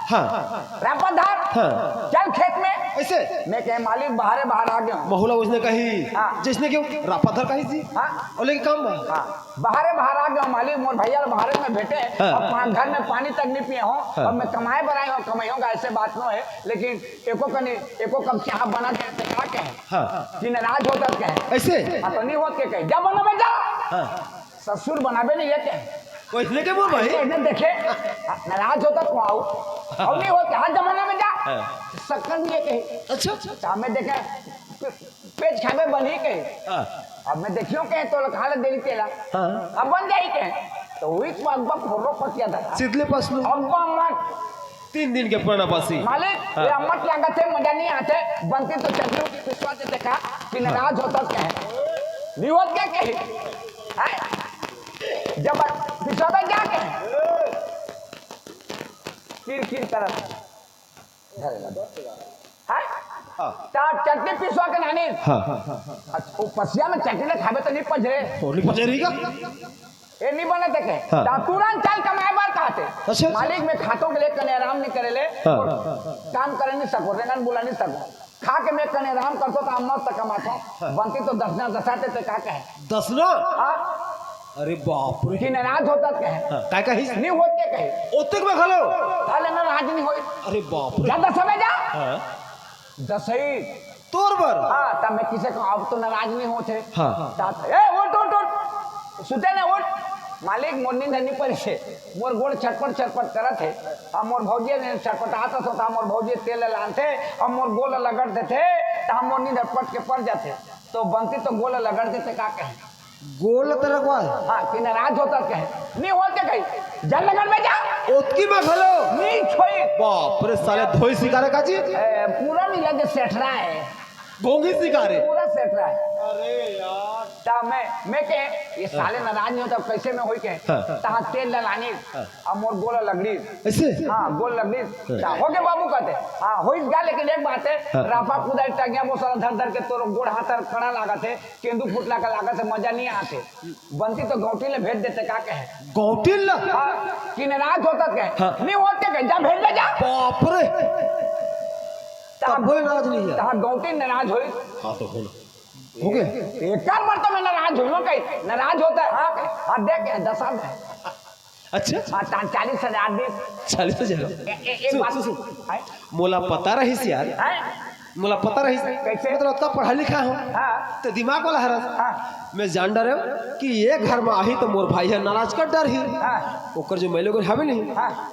हाँ। रापा धर। हाँ। चल खेत में। कइसे? मैं कहे, "मालिक, बाहरे बाहर आ गयो।" महू ला ओइसने कही, हाँ। जइसने कि रापा धर कही जी। हाँ। अउ लेके काम बा। हाँ, "बाहरे बाहर आ गयो मालिक, मोर भइया ल बाहरे में भेंटे, हाँ। अउ पा-, घर में पानी तक नइ पिए हों, हाँ। अउ मैं कमाए बर आए हों, कमइहों गा, अइसे बात नोहे, लेकिन एको कनी, एको कप चाहा बना दे," त का कहे? हाँ। कि नाराज होत कहे। अइसे? हाँ, त नइ होत के कहे, "जा बनाबे जा।" हाँ। ससुर बनाबे नइ हे कहे। ओइसने के मोर भाई? अइसने देखे, नाराज होत को आऊ। अउ नइ होत, "हाँ, जा बनाबे जा।" हाँ। सक्कन नइ हे कहे। अच्छा। त मैं देखे, पे-, पेज खाबे बनही कहे। हाँ। अब मैं देखियों कहे, "तोला खा ले देरी तेला।" हाँ। अब बन जाही कहे। त उही तो अगबा फोर्रो पतिया धरा। सितले पसलू। अगबा मत। तीन दिन के पुराना बासी। मालिक, हाँ। ये अम्मट लागत हे, मजा नइ आथे। बंती तो चटनी पिसवा देते का कि नाराज होत कहे। नइ होत के कहे? हैं? जब पिसवा जा कहे। किरकिर करत। हैं? हाँ। त चटनी पिसवा के लानिस। हाँ। अच्छा, ओ पसिया में चटनी ल खाबे त नइ पचही। ओ नइ पचही का? ए नइ बनत हे कहे। हाँ। त तुरंत चल कमाए बर कहत हे। अच्छा। मालिक, मैं खाथों के ले कने आराम नइ करे ले। हाँ। काम करे नइ सकों, रेंगन बुला नइ सकों। खा के मैं कने आराम करथों त मस्त कमाथों। हाँ। बंती तो दसना दसाथे त का कहे? दसना? हाँ। अरे बाप रे। कि नाराज होत कहे। हाँ, काय कहिस? नइ होत के कहे। ओतेक में घलो? साले नाराज नइ होय। अरे बाप रे। जा दसाबे जा। हाँ। दसही। तोर बर? हाँ, त मैं कइसे कहूँ, अब तो नाराज नइ होत हे। हाँ। त, "ए, उठ, उठ, उठ। सुते न, उठ। मालिक, मोर नींद नइ परिस हे। मोर गोड़ छटपट, छटपट करत हे। अब मोर भौजी ह छटपटात हे, त मोर भौजी तेल ल लानथे, अब मोर गोड़ ल लगड़ देथे, त मोर नींद पट के पर जाथे।" त बंती तो गोड़ ल लगड़ देथे, का कहे? गोड़ ल त रखवा। हाँ, कि नाराज होत कहे। नइ होत के कहे, "जा लगड़ में जा।" ओतकी में घलो? नइ छोई। बाप रे, साले धोई सिकारे का जी? ए, पूरा मिला के सेठरा हे। घोंघी सिकारे। पूरा सेठरा हे। अरे यार। त मैं, मैं कहे, "ये साले नाराज नइ होत, कइसे में होही के?" हाँ। तहाँ तेल ल लानिस, हाँ। अब मोर गोड़ ल लगड़िस। अइसे? हाँ, गोड़ लगड़िस। हाँ। त हो गे बाबू कहत हे, "हाँ, होइस गा, लेकिन एक बात हे, हाँ। रापा कुदारी टंगिया बोसरा धर धर के तोर गोड़ हाथ ह कड़ा लागत हे, केंदू फुटला के लागत हे, मजा नइ आत हे।" बंती तो गौंटिन ल भेज देथे, का कहे? गौंटिन ल? हाँ, कि नाराज होत कहे। हाँ। नइ होत के कहे, "जा भेजबे जा।" बाप रे। तब तब बोले नाराज नइ हे। तहाँ गौंटिन नाराज होइस। हाँ, त हो ना। हो गे। एकर बर तो मैं नाराज होइहों कहे, नाराज होत हे, हाँ, हाँ, देख, दसा में। अच्छा। हाँ, त चालीस हजार दिस। चालीस हजार? ए, ए, एक सुन, बात सुन, सुन। हैं? मोला पता रहिस यार। हैं? मोला पता रहिस। कइसे? मतलब, अतना पढ़ा लिखा हों। हाँ। त दिमाग वाला हरस। हाँ। मैं जान डरेंव कि ये घर में आही त मोर भाई ह नाराज कर डरही। हाँ। ओकर जो मैलोगन हवे नहीं, हाँ।